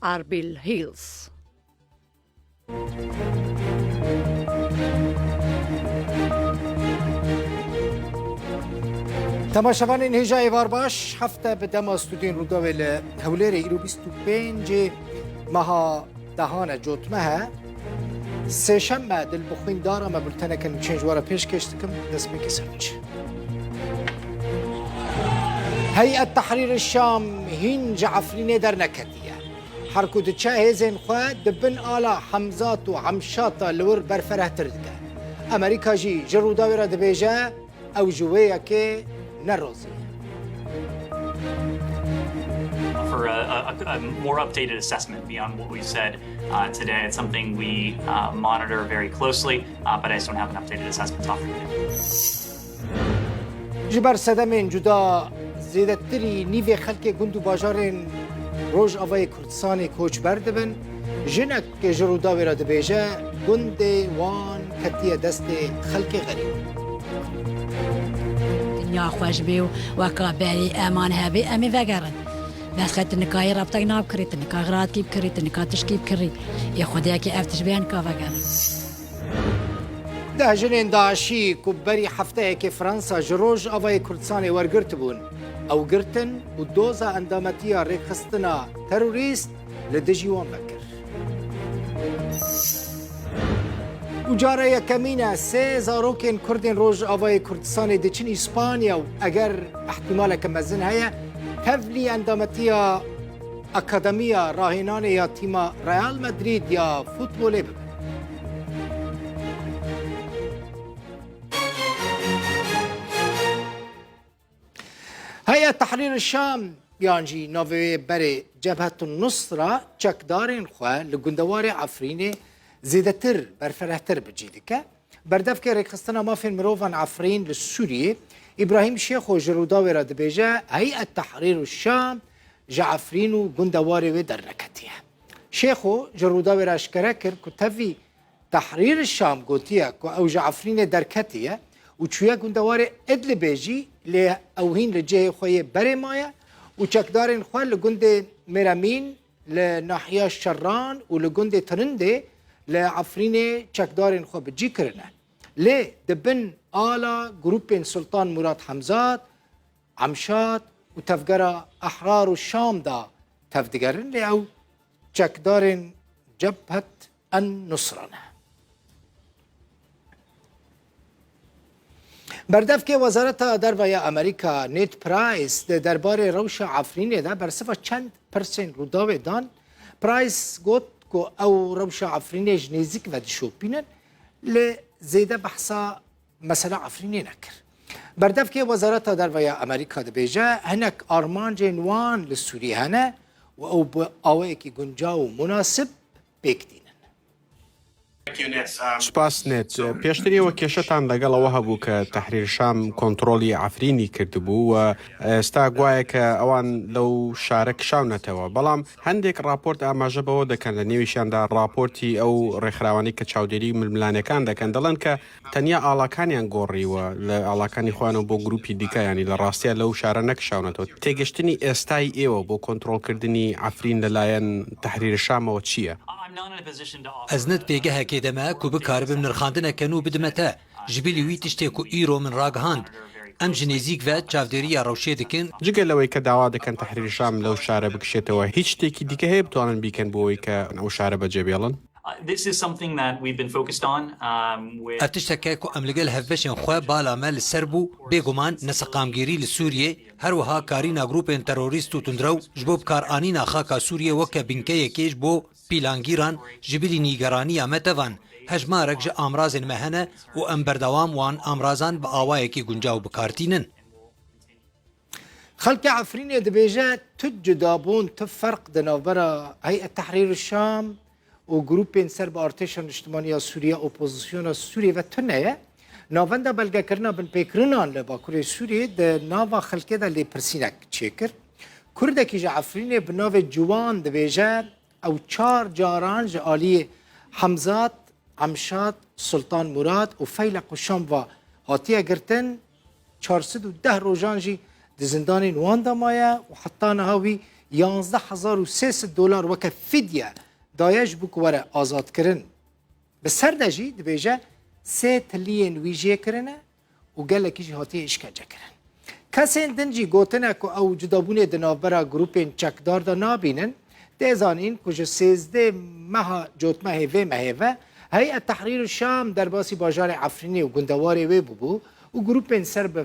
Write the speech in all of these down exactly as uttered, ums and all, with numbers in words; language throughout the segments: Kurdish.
Arbil Hills. Temaşevanên hêja êvar baş, hefte bi dema stûdyoyên Rûdawê li Hewlêrê, îro bîst û pêncê meha dehan e, cotmeh e. Sêşembe, dil bi xwîndara me bulteneke nûçeyên ji we re pêşkêş dikim. Destpêkê ser biçe. Heyet Tehrîr Şam hîn ji Efrînê derneketiye. Her ku diçe hêzên xwe di bin ala Hemzat û Hemşata li wir berferehtir dike. Amerîka jî ji Rûdawê re dibêje, ew ji wê yekê nerazî ye. For a, a, a more updated assessment beyond what we said uh, today. It's something we uh, monitor very closely, uh, but I just don't have an updated assessment to offer today. Ji ber sedemên cuda, zêdetirî nîvê xelkê gund û bajarên Rojavayê Kurdistanê koçber dibin. Jinek ji Rûdawê re dibêje, gundê wan ketiye destê xelkê xerîb. Dinya xweş bê û weka berî eman hebê, em ê vegerin. Bes xwe tu nikayê rabtek nabikirî, tu nika xiratkî bikirî, tu nika tişkî bikirî. Ê Xwedê yekê ev tişt bê, em nika vegerin. Deh jinên DAIŞî ku berî hefteyekê Fransa ji Rojavayê Kurdistanê wergirtibûn, ew girtin û doza endametiya rêkxistina terorîst li dijî wan vekir. Û cara yekemîn e, sê zarokên Kurdên Rojavayê Kurdistanê diçin Îspanya û eger ihtimaleke mezin heye, tevlî endametiya Akademiya Rahênanê ya tîma Real Madrid ya futbolê bibin. Heyet Tehrîr Şam, yan jî navê wê berê Cebhetun Nusra, çekdarên xwe li gundewarê Efrînê zêdetir berferehtir bi cî dike. Berdevkê Rêkxistina Mafên Mirovan Efrîn li Sûriyê, Îbrahîm Şêxo, ji Rûdawê re dibêje, Heyet Tehrîr Şam ji Efrîn û gundewarê wê derneketiye. Şêxo ji Rûdawê re eşkere kir ku tevî Tehrîr Şam gotiye ku ew ji Efrînê derketiye û çûye gundewarê Idlibê jî, lê ew hîn li cihê xwe yê berê maye û çekdarên xwe li gundê Mêremîn, li nahiya Şerran û li gundê Tirindê li Efrînê çekdarên xwe bi cî kirine. Lê di bin ala grûpên Sultan Murad Hemzat, Emşad û Tevgera Ehrar û Şam de tevdigerin, lê ew çekdarên Cebhet en Nusra ne. Berdevkê Wezareta Derve ya Amerîka, Ned Price, di derbarê rewşa Efrînê de bersiva çend pirsên Rûdawê dan. Price got ku ew rewşa Efrînê ji nêzîk ve dişopînin, lê zêde behsa mesela Efrînê nekir. Berdevkê Wezareta Derve ya Amerîka dibêje, hinek armancên wan li Sûriyê hene û ew bi awayekî guncaw û munasib pêk tînin. Spas Ned. پێشتر ئێوە کێشەتان لەگەڵ ئەوە هەبوو کە تەحریر شام کۆنتڕۆلی عەفرینی کردبوو و ئێستا گوایە کە ئەوان لەو شارە کشاونەتەوە. بەڵام هەندێک ڕاپۆرت ئاماژە بەوە دەکەن، لە نێویشیاندا ڕاپۆرتی ئەو ڕێکخراوانەی کە چاودێری ململانێکان دەکەن، دەڵێن کە تەنیا ئاڵاکانیان گۆڕیوە لە ئاڵاکانی خۆیانەوە بۆ گروپی دیکە، یانی لە ڕاستیە لەو شارە نەکشاونەتەوە. تێگەشتنی ئێستای ئێوە بۆ کۆنترۆڵکردنی عەفرین لەلایەن تەحریر شامەوە چییە؟ Ez nid pêgehekê de me ku bikaribim nirxandineke nû bidime te. Ji bilî wî tiştê ku îro min ragihand, em ji nêzîk ve çavdêriya rewşê dikin. جگە لەوەی کە داوا دەکەن تەحریر شام لەو شارە بکشێتەوە، هیچ شتێکی دیکە هەیە بتوانن بیکەن بۆ ئەوەی کە ئەو شارە بەجێبێڵن؟ Ev tiştek e ku em li gel hevbeşên xwe bala me li ser bû, bêguman neseqamgîrî li Sûriyê, her wiha karîna grûpên terorîst û tundrew ji bo bikaranîna xaka Sûriyê weke bingeyekê ji bo pîlangîran ji bilî nîgeraniya me tevan. Hejmarek ji amrazên me hene û em berdewam wan amrazan bi awayekî guncaw bi kar tînin. Xelkê Efrînê dibêje tu cudabûn, tu ferq di navbera Heyet Tehrîr Şam û grûpên ser bi Artêşa Niştimanî ya Sûriye, Opozisyona Sûriyê ve tune ye. Navenda belgekirina binpêkirinan li Bakurê Sûriyê di nava xelkê de lêpirsînek çêkir. Kurdekî ji Efrînê bi navê Ciwan dibêje, ew çar caran ji aliyê Hemzat, Emşad, Sultan Murad û Feylek û Şam ve hatiye girtin, çar sed û deh rojan jî di zindanên wan de maye û heta niha wî yanzdeh hezar û sê sed dolar weke fidye daye ji bo ku were azadkirin. Bi ser de jî dibêje sê tiliyên wî jê kirine û gelekî jî hatiye îşkence kirin. Kesên din jî gotine ku ew cudabûnê di navbera grûpên çekdar de nabînin. Tê zanîn ku ji sêzdeh meha cotmehê vê mehê ve Heyet Tehrîr Şam derbasî bajarê Efrînê û gundewarê wê bûbû û grûpên ser bi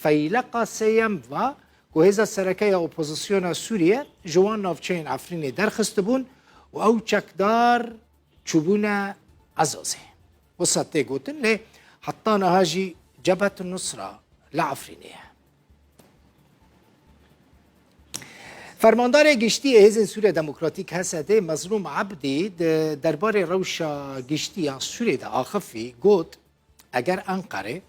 Feyleqa Sêyem va ku hêza sereke ya opozisyona Sûriye ji wan navçeyên Efrînê derxistibûn û ew çekdar çûbûne Ezazê. Wisa tê gotin, lê heta niha jî Cebhet Nusra li Efrînê ye. Fermandarê Giştî yê Hêzên Sûriya Demokratîk, H S D, Mezlûm Ebdî di derbarê rewşa giştî ya Sûriyê de axifî, got, Eger Enqerê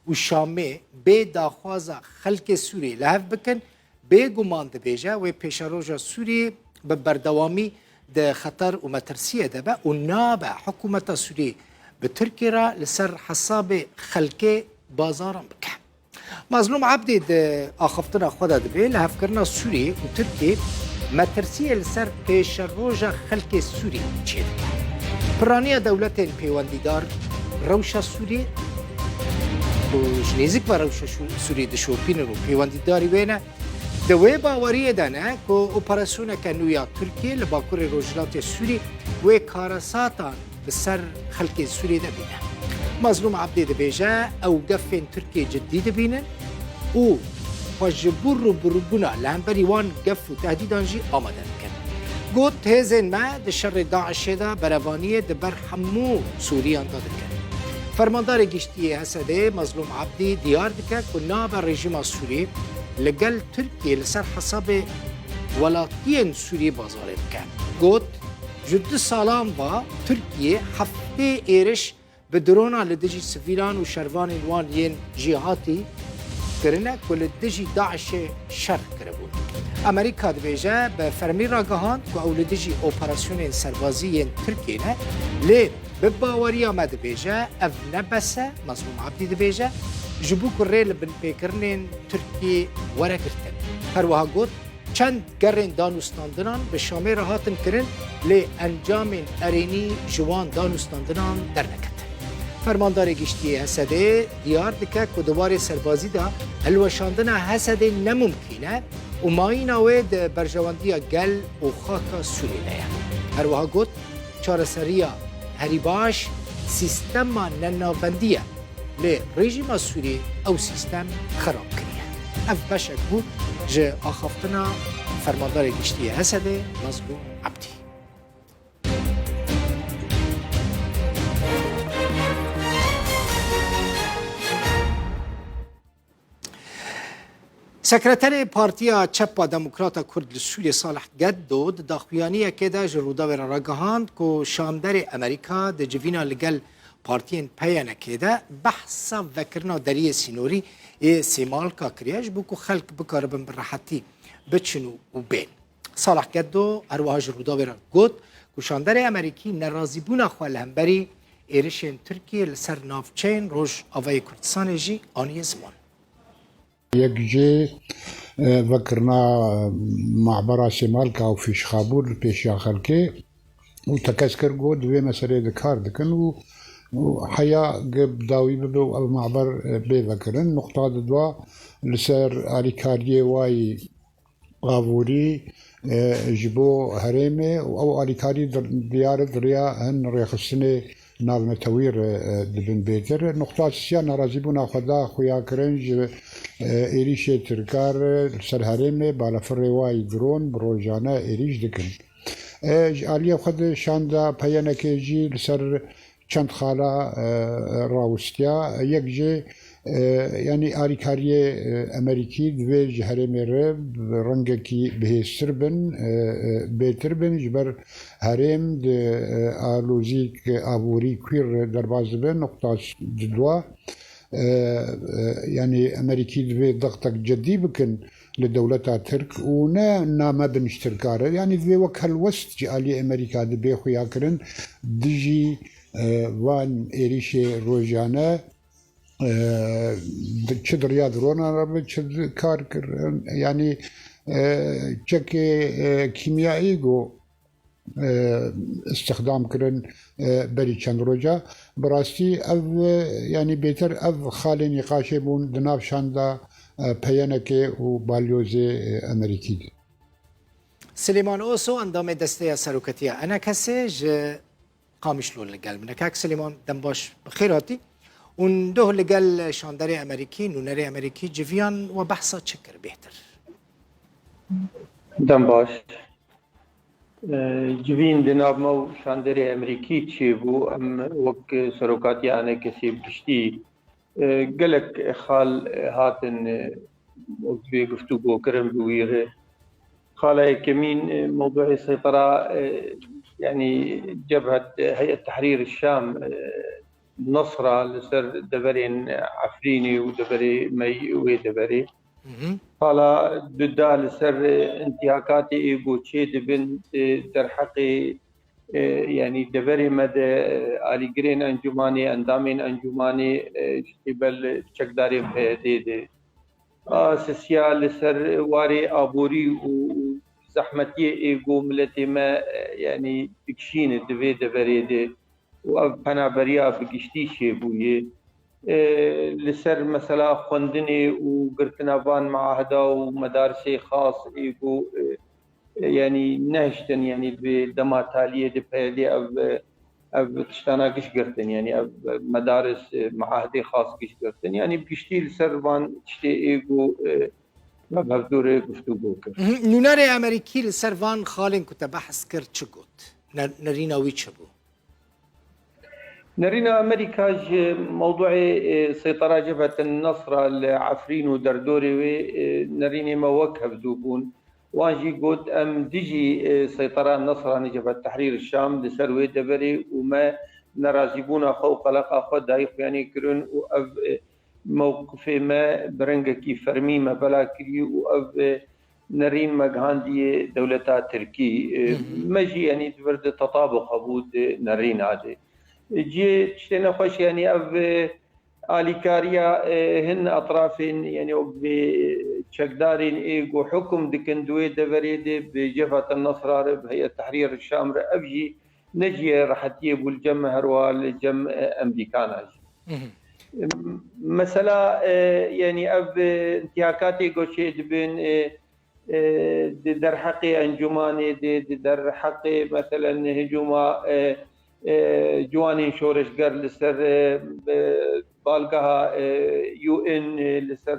û Şamê bê daxwaza xelkê Sûriyê li hev bikin, bêguman dibêje wê pêşeroja Sûriyê bi berdewamî di xeter û metirsiyê de be û nabe hikûmeta Sûriyê bi Tirkiyê re li ser hesabê xelkê bazaran bike. Mazlûm Ebdî di axaftina xwe de dibê lihevkirina Sûriyê û Tirkiyê metirsiyê li ser pêşeroja xelkê Sûrî çêdike. Piraniya dewletên pêwendîdar rewşa Sûriyê ku ji nêzîk ve rewşa Şû-, Sûriyê dişopînin û pêwendîdarî wê ne, di wê baweriyê de ne ku operasyoneke nû ya Tirkiyê li bakurê rojhilatê Sûrî wê karesatan bi ser xelkê Sûriyê de bîne. Mazlûm Ebdî dibêje, ew gefên Tirkiyê cidî dibînin û xwe ji bo rûbirûbûna li hemberî wan gef û tehdîdan jî amade dikin. Got, Hêzên me di şerê DAIŞê de berevaniyê di ber hemû Sûriyan de dikin. Fermandarê Giştî yê H S D'ê Mazlûm Ebdî diyar dike ku nabe rejîma Sûrî li gel Tirkiyê li ser hesabê welatiyên Sûrî bazarê bike. Got, Ji du salan va Tirkiye heftê êriş bi drona li dijî sivîlan û şervanên wan yên cîhatî kirine ku li dijî DAIŞê şer kiribûn. Amerîka dibêje bi fermî ragihand ku ew li dijî operasyonên serbazî yên Tirkiyê ne, lê bi baweriya me dibêje ev ne bes e, Mazlûm Ebdî dibêje, ji bo ku rê li binpêkirinên Tirkiyê were girtin. Her wiha got, Çend gerên danûstandinan bi Şamê re hatin kirin, lê encamên erênî ji wan danûstandinan derneketin. Fermandarê Giştî yê H S D'ê diyar dike ku di warê serbazî de hilweşandina H S D'ê ne mumkîn e û mayîna wê di berjewendiya gel û xaka Sûriyê de ye. Her wiha got, Çareseriya herî baş sîstema nenavendî ye. Lê rejîma Sûrî ew sîstem xerab kiriye. Ev beşek bû ji axaftina Fermandarê Giştî yê H S D'ê Mazlûm Ebdî. Sekreterê Partiya Çep a Demokrata Kurd li Sûriyê Salih Geddo di daxuyaniyekê de ji Rûdawê re ragihand ku şanderê Amerîka di civîna li gel partiyên P Y N'ê de behsa vekirina deriyê sînorî ê Sêmalka kiriye ji bo ku xelk bikaribin bi rehetî biçin û, û bên. Salih Geddo her wiha ji Rûdawê re got ku şanderê Amerîkî nerazîbûna xwe li hemberî êrişên Tirkiyê li ser navçeyên Rojavayê Kurdistanê jî aniye ziman. Yek jê, e, vekirina mabera Sêmalka û fîşxabûr li pêşiya xelkê û tekez kir got, di vê meseleyê de kar dikin û, û heya ge bi dawî bibe û ev maber, e, bê vekirin. Nuqta di dua li ser alîkariyê wayî aborî, e, ji bo herêmê û ew alîkarî dir-, diyar e di riya hin rêxistinê navnetewî re, e, dibin bêtir. Nuqta sisiya nerazîbûna xwe da xuyakirin ji, e, êrîşê Tirka re li ser herêmê, balafirê wayî dron bi rojane êrîş dikin. E, ji aliyê xwe de şanda P Y N'ê jî li ser çend xala, e, rawistiya. Yek jê, e, yanî alîkariyê, e, Amerîkî divê ji herêmê re bi rengekî bihêztir bin, e, e, bêtir bin, ji ber herêm di, e, alozîk aborî kwîr re derbas dibe. Nuqta di dua, e, e, yanî Amerîkî divê dextek cedî bikin li dewleta Tirk û ne name bin ji Tirka re. Yanî divê wek helwest ji aliyê Amerîka de bê xuyakirin dijî e, van êrîşê rojane, e, di, çi di riya dronan re be, çi di kar kir, yanî, e, çekê, e, kîmyayî ku, e, îstixdam kirin, e, berî çend roja. Bi rastî ev, e, yanî bêtir ev xalê nîqaşê bûn di nav şanda, e, P Y N K û balyozê, e, Amerîkî de. Silêman Oso, endamê Desteya Seroketiya E N K S ji Qamişlo li gel min e. Kak Silêman, dem baş, bi xêr hatî. Û doh li gel şanderê Amerîkî, nûnerê Amerîkî civiyan, we behsa çi kir bêhtir? Dem baş. E, civîn di nav me û şanderê Amerîkî çêbû. Em wek serokatiya E N K S'ê bi giştî, e, gelek xal, e, hatin, e, wek vê guftûgo kirin bi wî re. Xala yekemîn, e, mewduê seytera, e, yanî Cebhet, e, Heyet Tehrîr Şam, e, Nasra li ser deverên Efrînê û deverê me wê deverê. Hı hı. Xala duda li ser, e, intihakatê ê ku çê dibin, e, derheqê, e, yanî deverê me de, e, alîgirên encûmanê, endamên encûmanê, e, ji qîbel çekdarên P Y D'ê de. A sisiya li ser warê aborî û zehmetiyê ê ku miletê me, e, yanî dikişîne di vê deverê de û ev penaberiya bi giştî çêbûye. E, li ser mesela xwendinê û girtina van meahda û medarisê xas ê ku, e, e, yanî nehiştin, yanî bi dema taliyê di P Y D'ê ev, e, ev tiştana giş girtin, yanî ev medaris, e, meahdê xas giş girtin. Yanî bi giştî li ser van tiştê ê ku, e, me bi hevdû re guftûgo kir. Mhm. Nûnerê Amerîkî li ser van xalên ku te behs kir çi got? Ne-, nerîna wî çi bû? Nerîna Amerîka ji mewduê, e, seytera Cebhetin Nasra li Efrîn û derdorê wê, e, nerînê me wek hevdû bûn. Wan jî got, em dijî, e, seytera Nasra, ne Cebhet Tehrîr Şam, li ser wê deverê û me nerazîbûna xwe û qeleqa xwe dayî xuyanî kirin û ev, e, mewqifê me bi rengekî fermî me bela kirî û ev, e, nerîn me gihandiye dewleta Tirkî. E, Hı hı. me jî, yanî, di vir de tetabûq hebû di nerîna de. E, cihê tiştê nexweş, yanî, ev, e, alîkariya, e, hin etrafên, yanî, wek vê çekdarên ê ku hukum dikin di wê deverê de bi Cebhet Nasra re, bi Heyet Tehrîr Şam re, ev jî ne cihê rehetiyê bû li cem me, her wiha li cem, e, Emrîkana jî. Hı hı. Mesela, e, yanî ev, e, intihakatê ku çê dibin, e, e, di derheqê encûmanê de, di derheqê, meselen, hicûma, e, e, ciwanên şoreşger li ser, e, e, balgeha, e, U N, e, li ser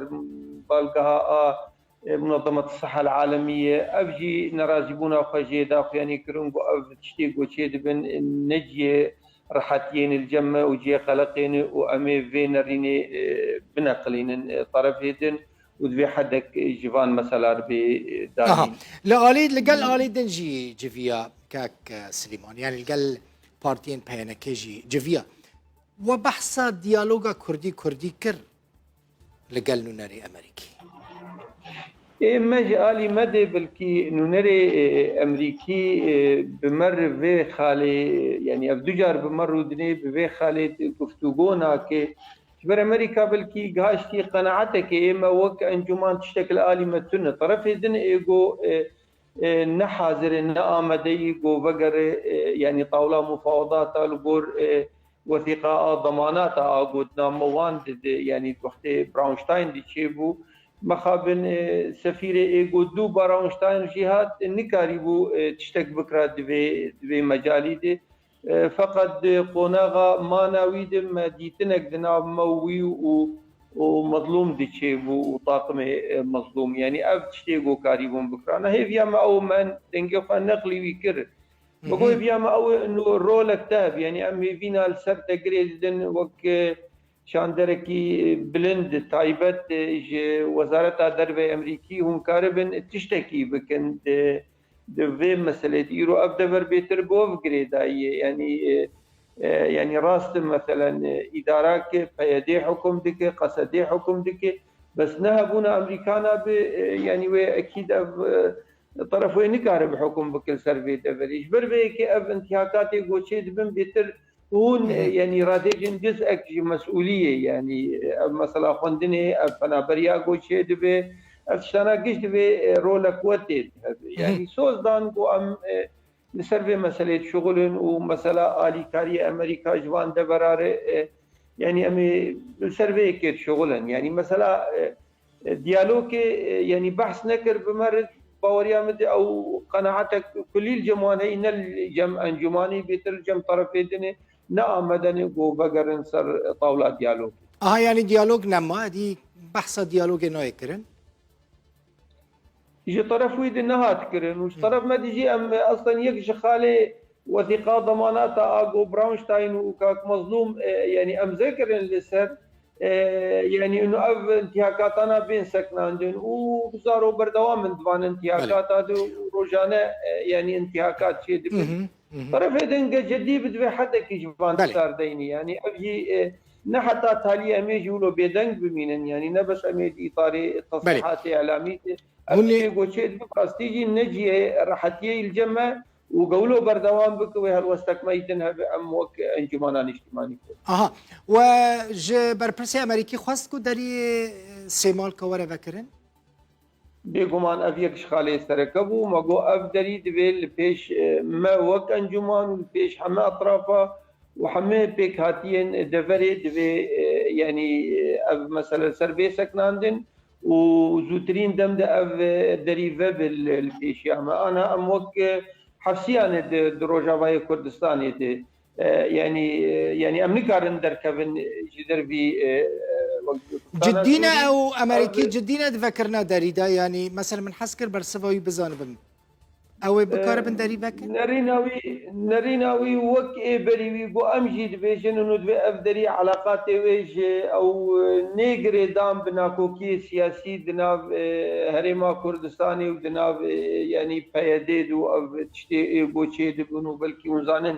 balgeha a, e, Munezemet Sihel Alemiyê, ev jî nerazîbûna xwe jê da xuyanî kirin ku ev tiştê ku çê dibin, e, ne cihê rehetiyê ne li cem me û cihê qeleqê ne û em ê vê nerînê, e, bineqilînin, e, terefê din û divê hedek ji van meselar bê, e, Aha. Danîn. Li alî, li gel alî din jî civiya kak, e, Silîman. Yanî li gel partiyên P Y N K jî civiya. We behsa diyaloga Kurdî-Kurdî kir li gel nûnerê Amerîkî? Ê me ji alî me de belkî nûnerê, e, Amerîkî, e, bi me re vê xalê, yanî ev du car bi me rûdinê bi vê xalê guftûgo nake. Ji ber Amerîka belkî gihiştî qenaetekê ê me wek encûman tiştek li alî me tune. Terefê din ê go, e, e, ne hazir e, ne amade yî go vegere, e, yanî tawla mufawedata li gor, e, wesîqa a demanata a gotina me wan dide, yanî wextê Braunstein diçêbû, mexabin, e, sefîrê ê go du Braunstein jî hat, nikarîbû, e, tiştek bikira di vê, di vê mecalî de. E, feqet di qonaxa mana wî de me dîtinek di nav me û wî û, û mezlûm diçêbû û taqimê, e, mezlûm. Yanî ev tiştê ku karîbûn bikirana. Hêviya me ew, me dengê xwe neqlî wî kir. Bi Hı hı. hêviya me ew e, no rolek te hebe. Yanî em hêvîna li ser te girê didin wek, e, şanderekî bilind, taybet, e, ji Wezareta Derve Amerîkî hûn karibin tiştekî bikin di, di vê meselê de. Îro ev dever bêtir bi we girêdayî ye. Yanî, e, e, yanî rast e, meselen, e, îdarake P Y D hukum dike, Qesedê hukum dike. Bes ne hebûna Amerîkana bi, e, yanî wê ekîd ev, e, teref wê nikare bi hukum bike li ser vê deverê. Ji ber vê yekê ev intihakatê ku çê dibin bêtir hûn, Hı hı. e, yanî radêjin cizek ji mesûliyê, yanî, e, ev mesela xwendinê, ev penaberiya ku çê dibe, Ev tiştana giş divê, e, rolek we tê hebe. Hı hı. Yanî soz dan ku em, e, li ser vê meselê dişuxulin û mesela alîkariyê Amerîka ji van de berare, e, yanî em ê li ser vê yekê dişuxulin. Yanî mesela, e, e, diyalogê, e, yanî behs nekir bi me re, baweriya min de ew qenaetek kulî li cem wan heyî, ne li cem encûmanî, bêtir li cem terefê din e, ne amade ne ku vegerin ser tawla diyalogê. Aha, yanî diyalog nema, edî behsa diyalogê nayê kirin? Ji teref wî de nehat kirin û ji Hı. teref me de jî em, e, aslen yek ji xalê wesîqa demanata a ku Brownstein û kak Mezlûm, e, yanî emze kirin li ser, e, yanî û ev intihakatana bên seknandin û bizaro berdewam in di van intihakata de û rojane, e, yanî intihakat çê Hı dibin. hı, hı hı. Terefê din ge cidî bi divê hedekî ji van Belê. tiştar deynî. Yanî ev jî, e, ne heta talî em ê jî wilo bêdeng bimînin. Yanî ne bes em ê di îtarê Belê. tesrîhatê îlamî de. Ev Hûn ê tiştê ku çê dibe rastî jî ne cihê rehetiyê li cem me û gewlo berdewam bike wê helwestek me yî din hebe em wek encûmana niştimanî bikevin. Aha. We ji berpirsê Amerîkî xwest ku deriyê Sêmalka were vekirin? Bêguman ev yek ji xalê sereke bû. Me got ev derî divê li pêş, e, me wek encûman û li pêş heme etrafa û heme pêkhatiyên deverê divê, e, yanî, e, ev mesele li ser bê seknandin û zûtirîn dem de ev, e, derî vebe li, li pêşiya me. Ana em wek, e, hefsiyanê di, di Rojavayê Kurdistanê de, e, yanî, e, yanî em nikarin derkevin ji dervî, e, e, wek Kurdistana Cidî ne Sûrî. ew Amerîkî Ev cidî ne di vekirina derî de, yanî mesela min hez kir bersiva wî bizanibim. Ew ê bikaribin derî vekin? Nerîna wî, nerîna wî wek ê berî wî bû. Em jî dibêjin û divê ev derî eleqatê wê ji ew, e, nê girêdan bi nakokiyê siyasî di nav, e, Herêma Kurdistanê û di nav, e, yanî P Y D'ê de û ev tiştê ê goçê dibin û belkî hûn zanin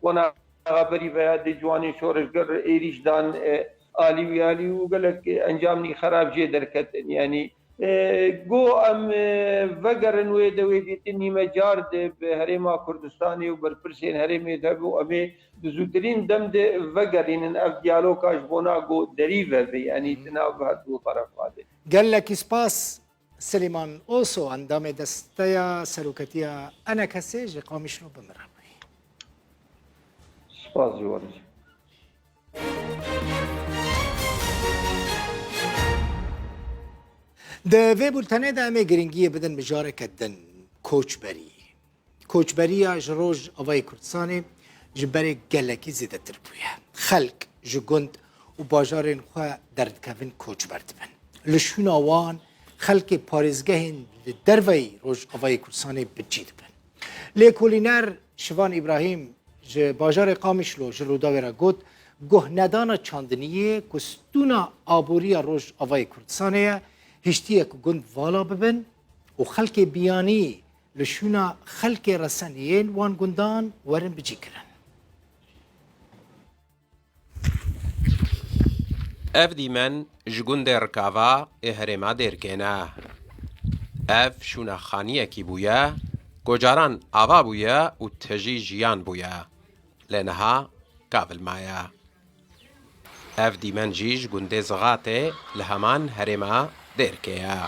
qonaxa berî veya dê ciwanên şoreşger êrîş dan, e, alî wî alî û gelek encamnî xerab jê derketin. Yanî, e, go em, e, vegerin wê dewê dîtin nîme car de bi Herêma Kurdistanê û berpirsên herêmê de hebû, em ê bi zûtirîn dem de vegerînin ev diyaloga ji bona go derî vebe, yanî Hı. di nav her du terefa de. Gelekî spas. Silêman Oso, endamê Desteya Seroketiya ENKSê ji Qamişlo, bi min re bûyî. Spas ji we re jî. Di vê bultenê de em ê giringiyê bidin mijareke din, koçberî. Koçberiya ji Rojavayê Kurdistanê ji berê gelekî zêdetir bûye. Xelk ji gund û bajarên xwe derdikevin, koçber dibin. Li şûna wan xelkê parêzgehên li derveyî Rojavayê Kurdistanê bi cî dibin. Lêkolîner Şivan Îbrahîm ji bajarê Qamişlo ji Rûdawê re got, guhnedana çandiniyê ku stûna aboriya Rojavayê Kurdistanê ye, hiştiye ku gund vala bibin û xelkê biyanî li şûna xelkê reseniyên wan gundan werin bicîkirin. Ev dîmen ji gundê Rikava ê herêma Dêrkê ne. Ev şûna xaniyekî bûye, ku caran ava bûye û tijî jiyan bûye. Lê niha kavil maye. Ev dîmen jî ji gundê Zixatê li heman herêma Dêrkê ye.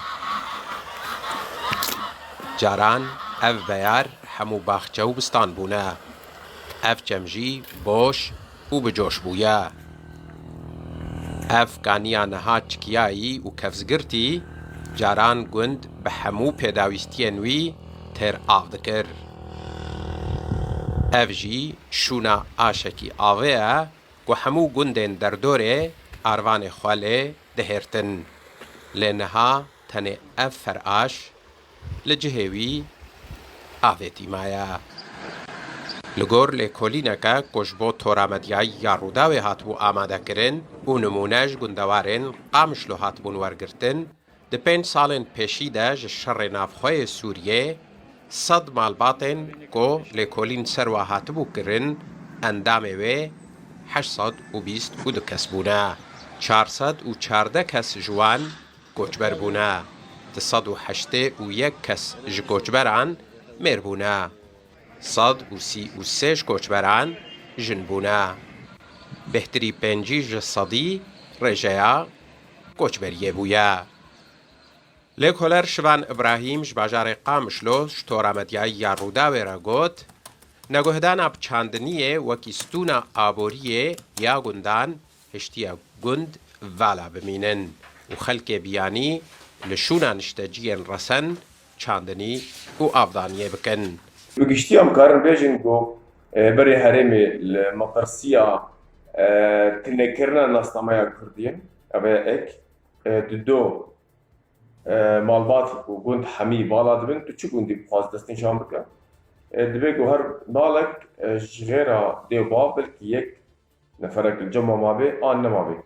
Caran ev beyar hemû baxçe û bistan bûne. Ev çem jî boş û bi coş bûye. Ev kaniya niha çikiyayî û kevzgirtî, caran gund bi hemû pêdawîstiyên wî têr av dikir. Ev jî şûna aşekî avê ye, ku hemû gundên derdorê arvanê xwe lê dihêrtin. Lê niha tenê ev feraş li cihê wî avêtî maye. Li gor lêkolîneke ku ji bo Tora Medyayî ya Rûdawê hatibû amadekirin û nimûne ji gundewarên Qamişlo hatibûn wergirtin, di pênc salên pêşî de ji şerê navxwe yê Sûriyê sed malbatên ku lêkolîn ser wa hatibû kirin, endamê wê heşt sed û bîst û du kes bûne. Çar sed û çardeh kes ji wan koçber bûne. Du sed û heştê û yek kes ji koçberan mêr bûne. Sed û sî û sê ji koçberan jin bûne. Bêhtirî pêncî ji sedî rêjeya koçberiyê bûye. Lêkoler Şivan Îbrahîm ji bajarê Qamişlo ji tora medyayî ya Rûdawê re got, neguhdana bi çandiniyê wekî stûna aboriyê ya gundan hiştiye gund vala bimînin û xelkê biyanî li şûna nişteciyên resen çandinî û avdaniyê bikin. Bi giştî em karin bêjin ku, e, berê herêmê li metirsiya, e, tunekirina nasnameya kurdiyê, ev e ek, e, di do, e, malbatî ku gund hemî vala dibin, tu çi gundî bixwaz destnîşan bike? E, dibê ku her balek, e, ji xêra dê û bav belkî yek neferek li cem mabê an nemabê.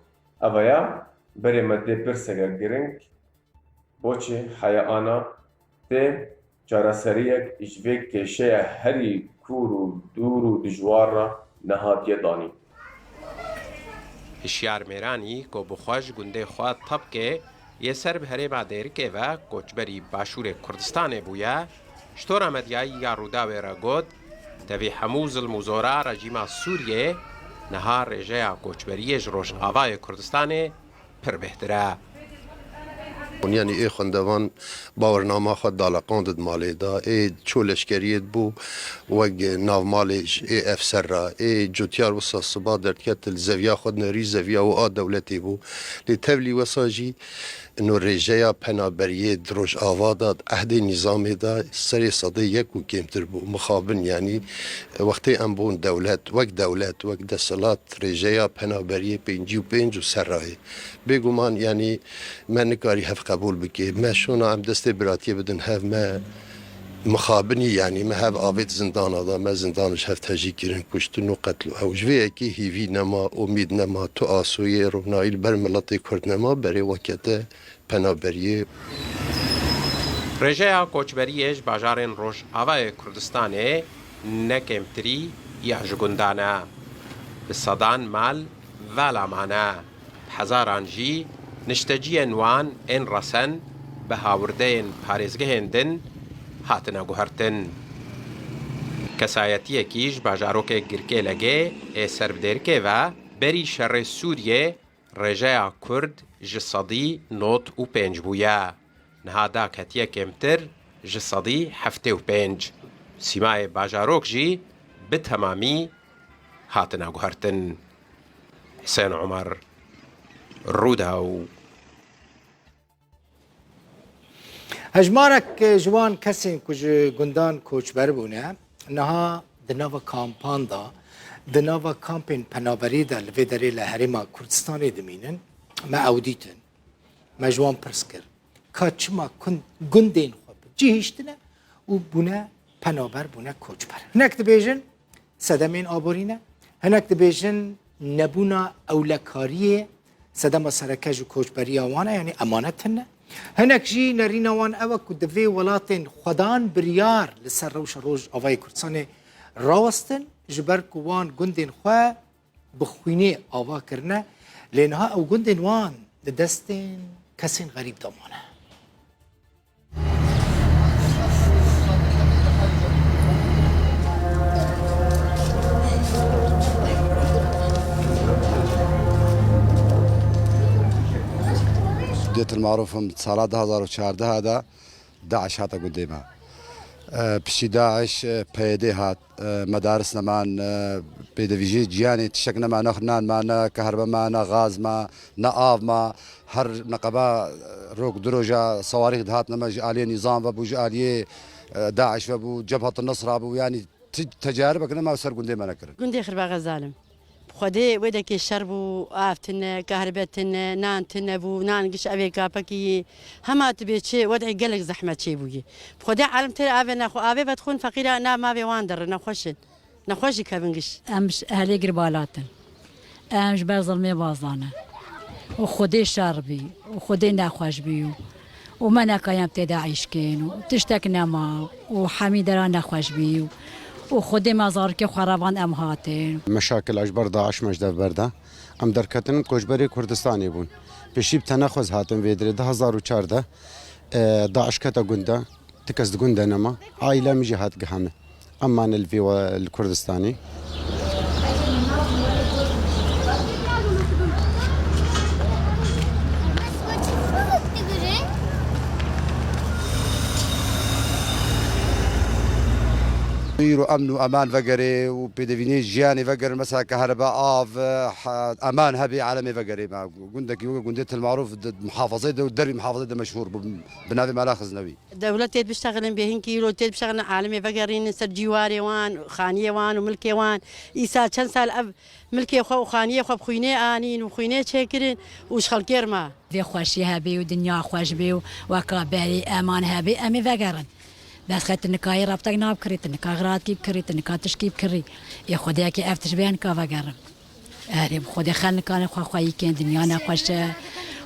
Ev ya berê me dê pirseke giring, boçê heya ana tê çareseriyek ji vê kêşeya herî kûr û dûr û dijwar re nehatiye danîn. Hişyar Mêranî ku bi xwe ji gundê xwe Tepkê yê ser bi herêma Dêrikê ve koçberî Başûrê Kurdistanê bûye, ji tora medyayî ya Rûdawê re got, tevî hemû zilm û zora rejîma Sûriyê niha rêjeya koçberiyê ji Rojavayê Kurdistanê pir bêhtir e. Yanî ê xwendevan bawernama xwe daleqandid malê de, ê ço leşkeriyê dibû wek navmalê ji ê efser re, ê cotiyar wisa siba derdiket li zeviya xwe dinerî, zeviya û a dewletê bû. Lê tevlî wisa jî ino rêjeya penaberiyê di Rojava de, di ehdê nîzamê de serê sedê yek û kêmtir bû. Mixabin, yanî wextê em bûn dewlet, wek dewlet, wek desthilat, rêjeya penaberiyê pêncî û pênc û ser rayê. Bêguman, yanî me nikarî hev qebûl bikê. Me şûna em destê biratiyê bidin hev, me mixabinî, yanî me hev avêt zindana da, me zindan ji hev tejî kirin, kuştin û qetl û ew. Ji vê yekê hîvî nema, umîd nema, tu asûyê, ronahî li ber miletê Kurd nema, berê wekete penaberiyê. Rêjeya koçberiyê ji bajarên Rojavayê Kurdistanê ne kêmtirî ya ji gundan e. Bi sedan mal vala mane. Bi hezaran jî nişteciyên wan ên resen bi hawirdeyên parêzgehên din hatine guhertin. Kesayetiyekî ji bajarokê Girkêlegê ê ser bi Dêrikê ve berî şerê Sûriyê rêjeya Kurd ji sedî nod û pênc bûye. Niha da ketiye kêmtir ji sedî heftê û pênc. Sîmayê bajarok jî bi temamî hatine guhertin. Husên Omer, Rûdaw. Hejmarek ji wan kesên ku ji gundan koçber bûne, niha di nava kampan de, di nava kampên penaberî de li vê derê li Herêma Kurdistanê dimînin. Me ew dîtin. Me ji wan pirs kir, ka çima kun-, gundên xwe bi cih hiştine û bûne penaber, bûne koçber. Hinek dibêjin sedemên aborî ne, hinek dibêjin nebûna ewlekariyê sedema sereke ji koçberiya wan e, yanî emanet hene. Hinek jî nerîna wan ew e ku divê welatên xwedan biryar li ser rewşa Rojavayê Kurdistanê rawestin, ji ber ku wan gundên xwe bi xwînê ava kirine, lê niha ew gundên wan di destên kesên xerîb de mane. Dêtil marûfim sala du hazar û çardeh de DAIŞ hate gundê me. E, piştî DAIŞ, e, PYD hat, e, medaris neman, e, pêdivîjê ciyanê tiştek nema, ne nan ma, ne kahirbe ma, ne gaz ma, ne av ma. Her neqeba, e, rok du roja sewarîx dihatine me, ji aliyê nîzam ve bû, ji aliyê, e, DAIŞ ve bû, Cebhet Nusra bû, yanî ti tecaribek nema ser gundê me nekirin. Gundê Xirbaxa Zalim. Bi Xwedê wê dekê şer bû, av tune, kahribe tune, nan tune bû, nan giş evê kapekî yî. Hema tu bê çi, wed'ê gelek zehmet çê bûyî. Bi Xwedê alim têr avê nexwe, avê vedixwin feqîra na mavê wan dirin, nexweş in. Nexweş jî kevin giş. Em ji ehlê Girbalat in. Em ji ber zilmê bazane. Û Xwedê şer bî, û Xwedê nexweş bî û û me nekayem tê DAIŞ kên û tiştek nema û hemî dera nexweş bî û, û Xwedê me zarokê xwe revan em hatin. Meşakila ji ber DAIŞ me ji dev berda. Em derketin koçberê Kurdistanê bûn. Piştî bi tenexwez hatin vê dirê du hazar û çardeh, e, DAIŞ kete gunda. Ti kes di gunda nema. Aîla min jî hat giha min. Em mane li vê we li Kurdistanê. Îro emn û eman vegerê û pêdevînê jiyanê vegerin, mesela kehreba, av, ha, eman hebê, alemê vegerê me. Gundekî weke gundê Til Marûf di muhafazeyê de û derî muhafazeyê de meşhûr bû bi navê Mala Xiznewî. Dewlet têt biştexilin bê hinkî îro têt biştexilin alemê vegerînin ser cîwarê wan, xaniyê wan û milkê wan. Îsa çend sal ev milkê xwe û xaniyê xwe bi xwînê anîn û xwînê çêkirin û ji xelkê re ma. Vê xweşî hebê û dinya xweş bê û weka berî eman hebê, em ê vegerin. Bes xet nikayê rabtek nabkirî, tu nika xiradkî bikirî, tu nika tişkî bikirî. Ê Xwedê yekê ev tişt bê nika vegerin. Erê bi Xwedê xel nikanê xwe xweyî kên, dinya nexweş e.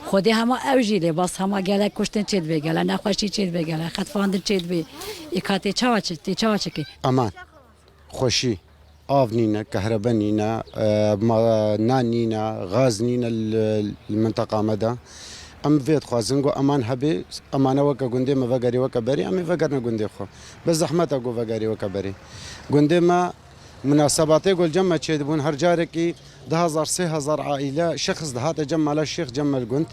Xwedê hema ew jî lê bas hema gelek kuştin çê dibê, gelek nexweşî çê dibê, gelek xetfandin çê dibê. Ê ka tê çawa çi, tê çawa çikê? Eman. Xweşî, av nîne, kehrebe nîne, e, ma-, nan nîne, gaz nîne li, li minteqa me de. Em vê dixwazin ku eman hebê, emane weke gundê me vegerî weke berî, em ê vegerine gundê xwe. Bi zehmet e ku vegerî weke berî. Gundê me, munasebatê ku li cem me çêdibûn, her carekî du hezar, sê hezar aîle, şexs dihate cem Mala Şêx, cem me li gund.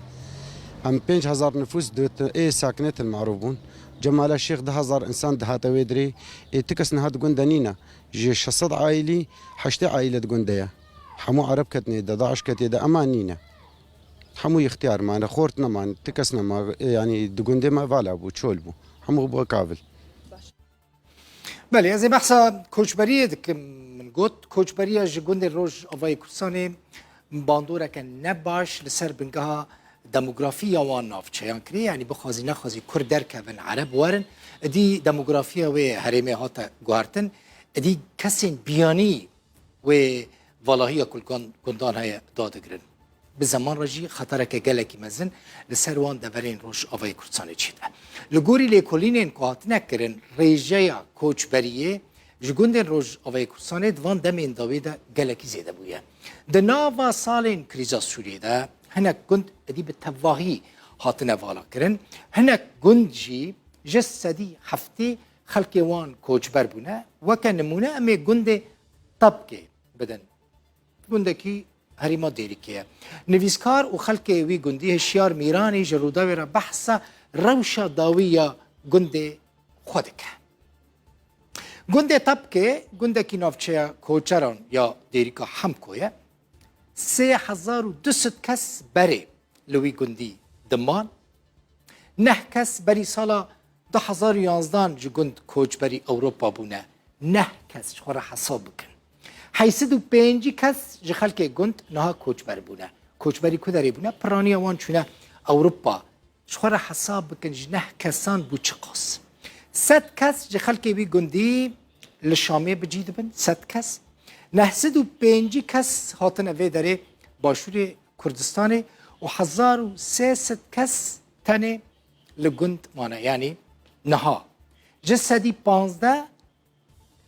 Em pênc hezar nifûs di, ê sakinê Til Marûf bûn. Cem Mala Şêx du hezar însan dihate wê dirê. Ê ti kes niha di gund de nîne. Ji şeş sed aîlî heştê aîle di gund de ye. Hemû Ereb ketine de, DAIŞ ketiye de, ema nîne. Hemû ixtiyar mane, xort neman, ti kes nema, yanî di gundê me vala bû, çol bû. Hemû bû kavil. Belê, ez ê behsa koçberiyê dikim. Min got, koçberiya ji gundên Rojavayê Kurdistanê bandoreke ne baş li ser bingeha demografî ya wan navçeyan kirî, yanî bixwazî nexwazî Kurd derkevin, Ereb werin, idî demografiya wê herêmê hate guhertin, idî kesên biyanî wê valahiya ku li gun-, gundan heye dadigirin. Bi zeman re jî xetereke gelekî mezin li ser wan deverên Rojavayê Kurdistanê çêdibe. Li gorî lêkolînên ku hatine kirin, rêjeya koçberiyê ji gundên Rojavayê Kurdistanê di van demên dawî de gelekî zêde bûye. Di nava salên krîza Sûriyê de hinek gund êdî bi tevahî hatine valakirin. Hinek gund jî ji sedî heftê xelkê wan koçber bûne. Weke nimûne em ê gundê Tabkê bidin. Gundekî herêma Dêrikê ye. Nivîskar û xelkê wî gundî Hişyar Mîranî ji Rûdawê re behsa rewşa dawî ya gundê xwe dike. Gundê Tepkê gundekî navçeya koçeran ya Dêrika Hemko ye. Sê hezar û du sed kes berê li wî gundî diman. Neh kes berî sala du hezar û yanzdan ji gund koçberî Ewropa bûne. Neh kes, ji xwe re hesab bikin. Heyt sed û pêncî kes ji xelkê gund niha koçber bûne. Koçberî ku derê bûne? Piraniya wan çûne Ewropa. Ji xwe re hesab bikin, ji neh kesan bû çiqas. Sed kes ji xelkê wî gundî li Şamê bi cî dibin, sed kes. Neh sed û pêncî kes hatine vê derê Başûrê Kurdistanê û hezar û sê sed kes tenê li gund mane. Yanî niha ji sedî panzdeh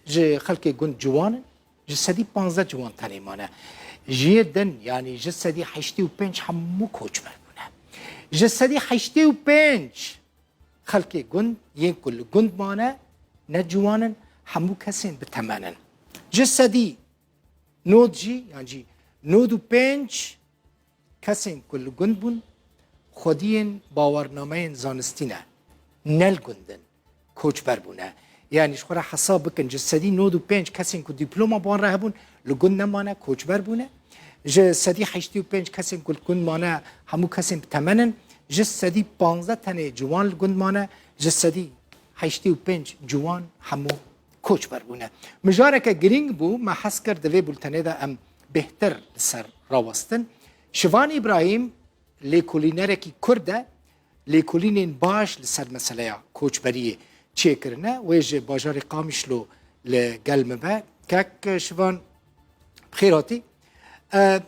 ji xelkê gund ciwan in, ji sedî panzdeh ciwan tenê mane. Ji yê din, yanî ji sedî heştê û pênc hemû koçber bûne. Ji sedî heştê û pênc xelkê gund yên ku li gund mane, ne ciwan in, hemû kesên bi temen in. Ji sedî nod jî, yan jî nod û pênc kesên ku li gund bûn, xwediyên bawernameyên zanistî ne, ne li gund in, koçber bûne. Yanî ji xwe re hesab bikin, ji sedî nod û pênc kesên ku dîploma bi wan re hebûn, li gund nemane, koçber bûne. Ji sedî heştê û pênc kesên ku li gund mane, hemû kesên bi temen in. Ji sedî panzdeh tenê ciwan li gund mane, ji sedî heştê û pênc ciwan hemû koçber bûne. Mijareke girîng bû, me hez kir di vê bultenê de em bêhtir li ser rawestin. Şivan Îbrahîm lêkolînerekî Kurd e, lêkolînên baş li ser meseleya koçberiyê çêkirine. Wê ji bajarê Qamişlo li gel me be. Kek Şivan, bi xêr hatî. E,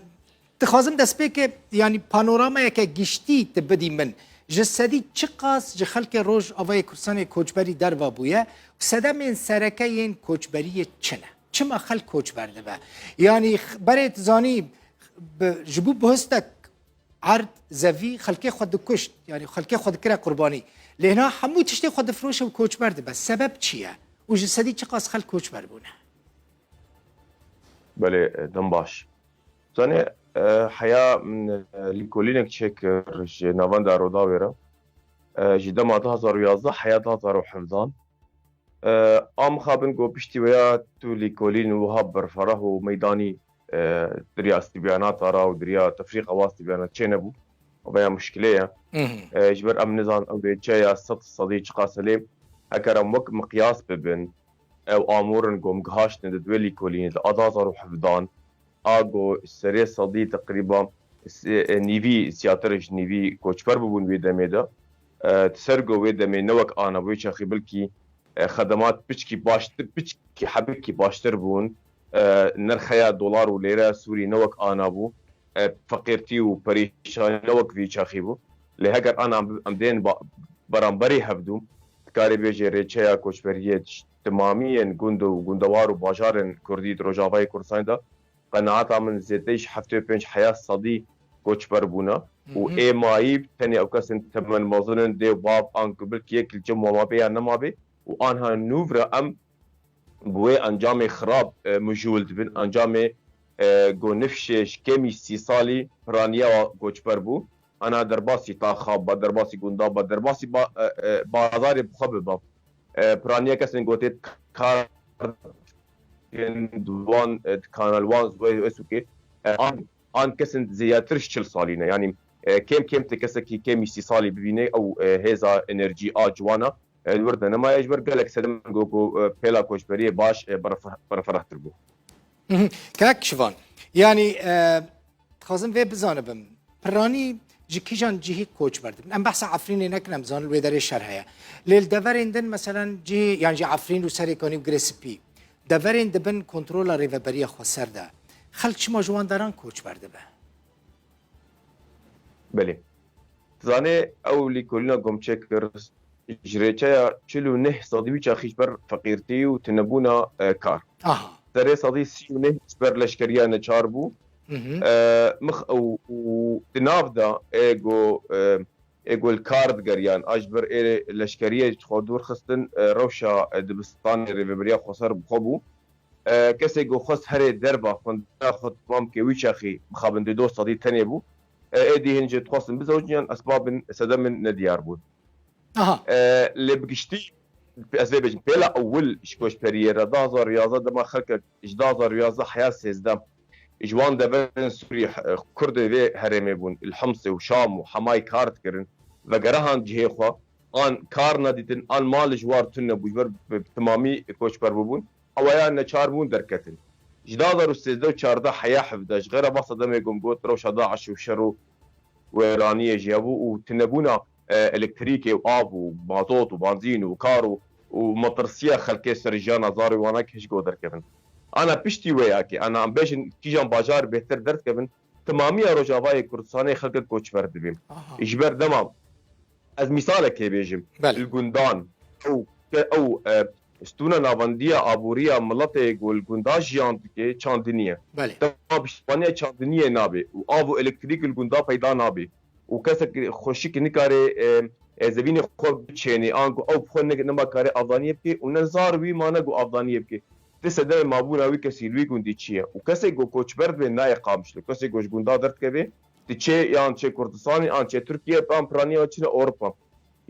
Dixwazim destpêkê, yanî panoramayeke giştî tu bidî min. Ji sedî çiqas ji xelkê Rojavayê Kurdistanê koçberî derva bûye û sedemên sereke yên koçberiyê çi ne? Çima xelk koçber dibe? Yanî x-, berê tu zanî, bi, ji bo bihustek erd, zevî, xelkê xwe dikuşt, yanî xelkê xwe dikire qurbanî. Lê niha hemû tiştê xwe difiroşe û koçber dibe. Sebeb çi ye? Û ji sedî çiqas xelk koçber bûne? Belê, e, dem baş. Zanê, e, heya min, e, lîkolînek çêkir ji navenda Rûdawê re. E, ji dema du hezar û yazdeh heya du hezar û hevdan. E, a mixabin ku piştî weya tu lîkolîn wiha berferah û meydanî, e, diriya stîbyanata ra û diriya tefrîqa wa stîbyana çênebû. Veya muşkile ye. Mhm. E, ji ber em nizan ew rêçeya sed sedî çiqas e lê, heger em wek miqyas bibin, ew amûrin ku em gihaştine di duê lîkolînê di a du hazar û hevdan, a ku serê sedî teqrîba s-, e, nîvî, ziyadtir ji nîvî koçber bibûn wê demê de. E, di ser ku wê demê ne wek ana bû, wê çaxî bilkî, e, xedemat piçkî baştir, piçkî hebikî baştir bûn. E, nirxeya dolar û lêreya Sûrî ne wek ana bû. E, feqîrtî û perîşanî ne wek vî çaxî bû. Lê heger ana em, em dên ba-, beramberî hevdû, dikarê bêjê rêçeya koçberiyê ji timamiyên gund û gundewar û bajarên Kurdî di Rojavayê Kurdistanê de qenaeta min zêdeyî ji heftê û pênc heya sedî koçber bûne û Hı hı. ê mayî tenê ew kesên temenmezin in, dê û bav, an ku bilkî yek li cem wan mabê ya nemabê û anha nûv re em bi wê encamê xirab, e, mijûl dibin. Encamê, e, ku nifşê ji kêmî sî salî piraniya koçber bû. Ana derbasî taxa ba, derbasî gunda ba, derbasî ba, e, e, bazarê bi xwe biba. E, piraniya kesên ku tê kar dikin, di wan, e, dikana li wan wê, wê sûkê, e, an, an kesên zêdetir ji çil salî ne. Yanî, e, kêm kêm tê kesekî kêmî sî salî bibîne ew, e, hêza enerjî a ciwana, e, li wir de nemaye ji ber gelek sedem ku, ku, e, pêla koçberiyê baş, e, berfe-, berferehtir bû. Mhm. Kak Şivan, yanî, e, dixwazim vê bizanibim, piranî ji kîjan cihî koçber dibin? Em behsa Efrînê nekin, em zanin li wê derê şer heye. Lê li deverên din, meselen, cihê, yan jî Efrîn û Serêkanî û Girê Spî, deverên dibin kontrola Rêveberiya Xweser de, xelk çima ji wan deran koçber dibe? Belê. Dizanê ew lîkolîna ku em çêkir ji rêçeya çil û neh sedî wî çaxî ji ber feqîrtî û tunebûna, e, kar. Aha. Serê sedî sî û neh ji ber leşkeriya neçar bû. Hı hı. E, mix ew û di nav de ê ku, e, ê ku li kar digeriyan, a ji ber ê leşkeriyê ji xwe dûr xistin, e, rewşa, e, dibistanê Rêveberiya Xweser bi xwe bû. E, kesê ku xwest herê derva xwendina xwe temam ke wî çaxî mixabin di do sedî tenê bû. E, êdî hin jî dixwestin bizewicin yan esbabin sedemên nediyar bûn. Aha. E, lê bi giştî ez vê bêjim, pêla ewil ji koçberiyê re du hazar û yazdeh dema xelkek ji du hazar û yazdeh heya sêzdeh ji wan deverên Sûrî, e, Kurdê vê herêmê bûn, li Himsê û Şam û Hemayê kar dikirin, vegerihan cihê xwe, an kar nedîtin, an mal ji war tune bû, ji ber bi, bi timamî koçber bûbûn. Ew ya neçar bûn derketin. Ji du hazar û sêzdeh û çardeh heya hevdeh ji xêra behsa demê ku em got rewşa DAIŞ û şer û wêraniyê jî hebû û tunebûna, e, elektrîkê û av û mazot û banzîn û kar û, û metirsiya xelkê ser jiyana zarê wan a ke ji go derkevin. Ana piştî wê ya ke, ana em bêjin kîjan bajar bêhtir derdikevin, timamiya Rojavayê Kurdistanê xelkek koçber dibin. Aha. Ji ber dema ez mîsalekê bêjim. Belê. Li gundan ew, ke ew, e, stûna navendiya aboriya miletê ku li gunda jiyan dike, çandinî ye. Belê. Dema piştevaniya çandiniyê nabe û av û elektrîk li gunda peyda nabe û kesek xweşik nikare, e, e, zevînê xwe biçênê, anku ew bi xwe ne, nema kare avdaniyê bike û ne zar wî mane ku avdaniyê bike. Ti sedemê mabûna wî kesî li wî gundî çi ye? Û kesê ku koçber dibe nayê Qamişlo, kesê ku ji gunda derdikeve, diçe yan çê Kurdistanê, an çê Tirkiye, an piraniya çine Ewropa.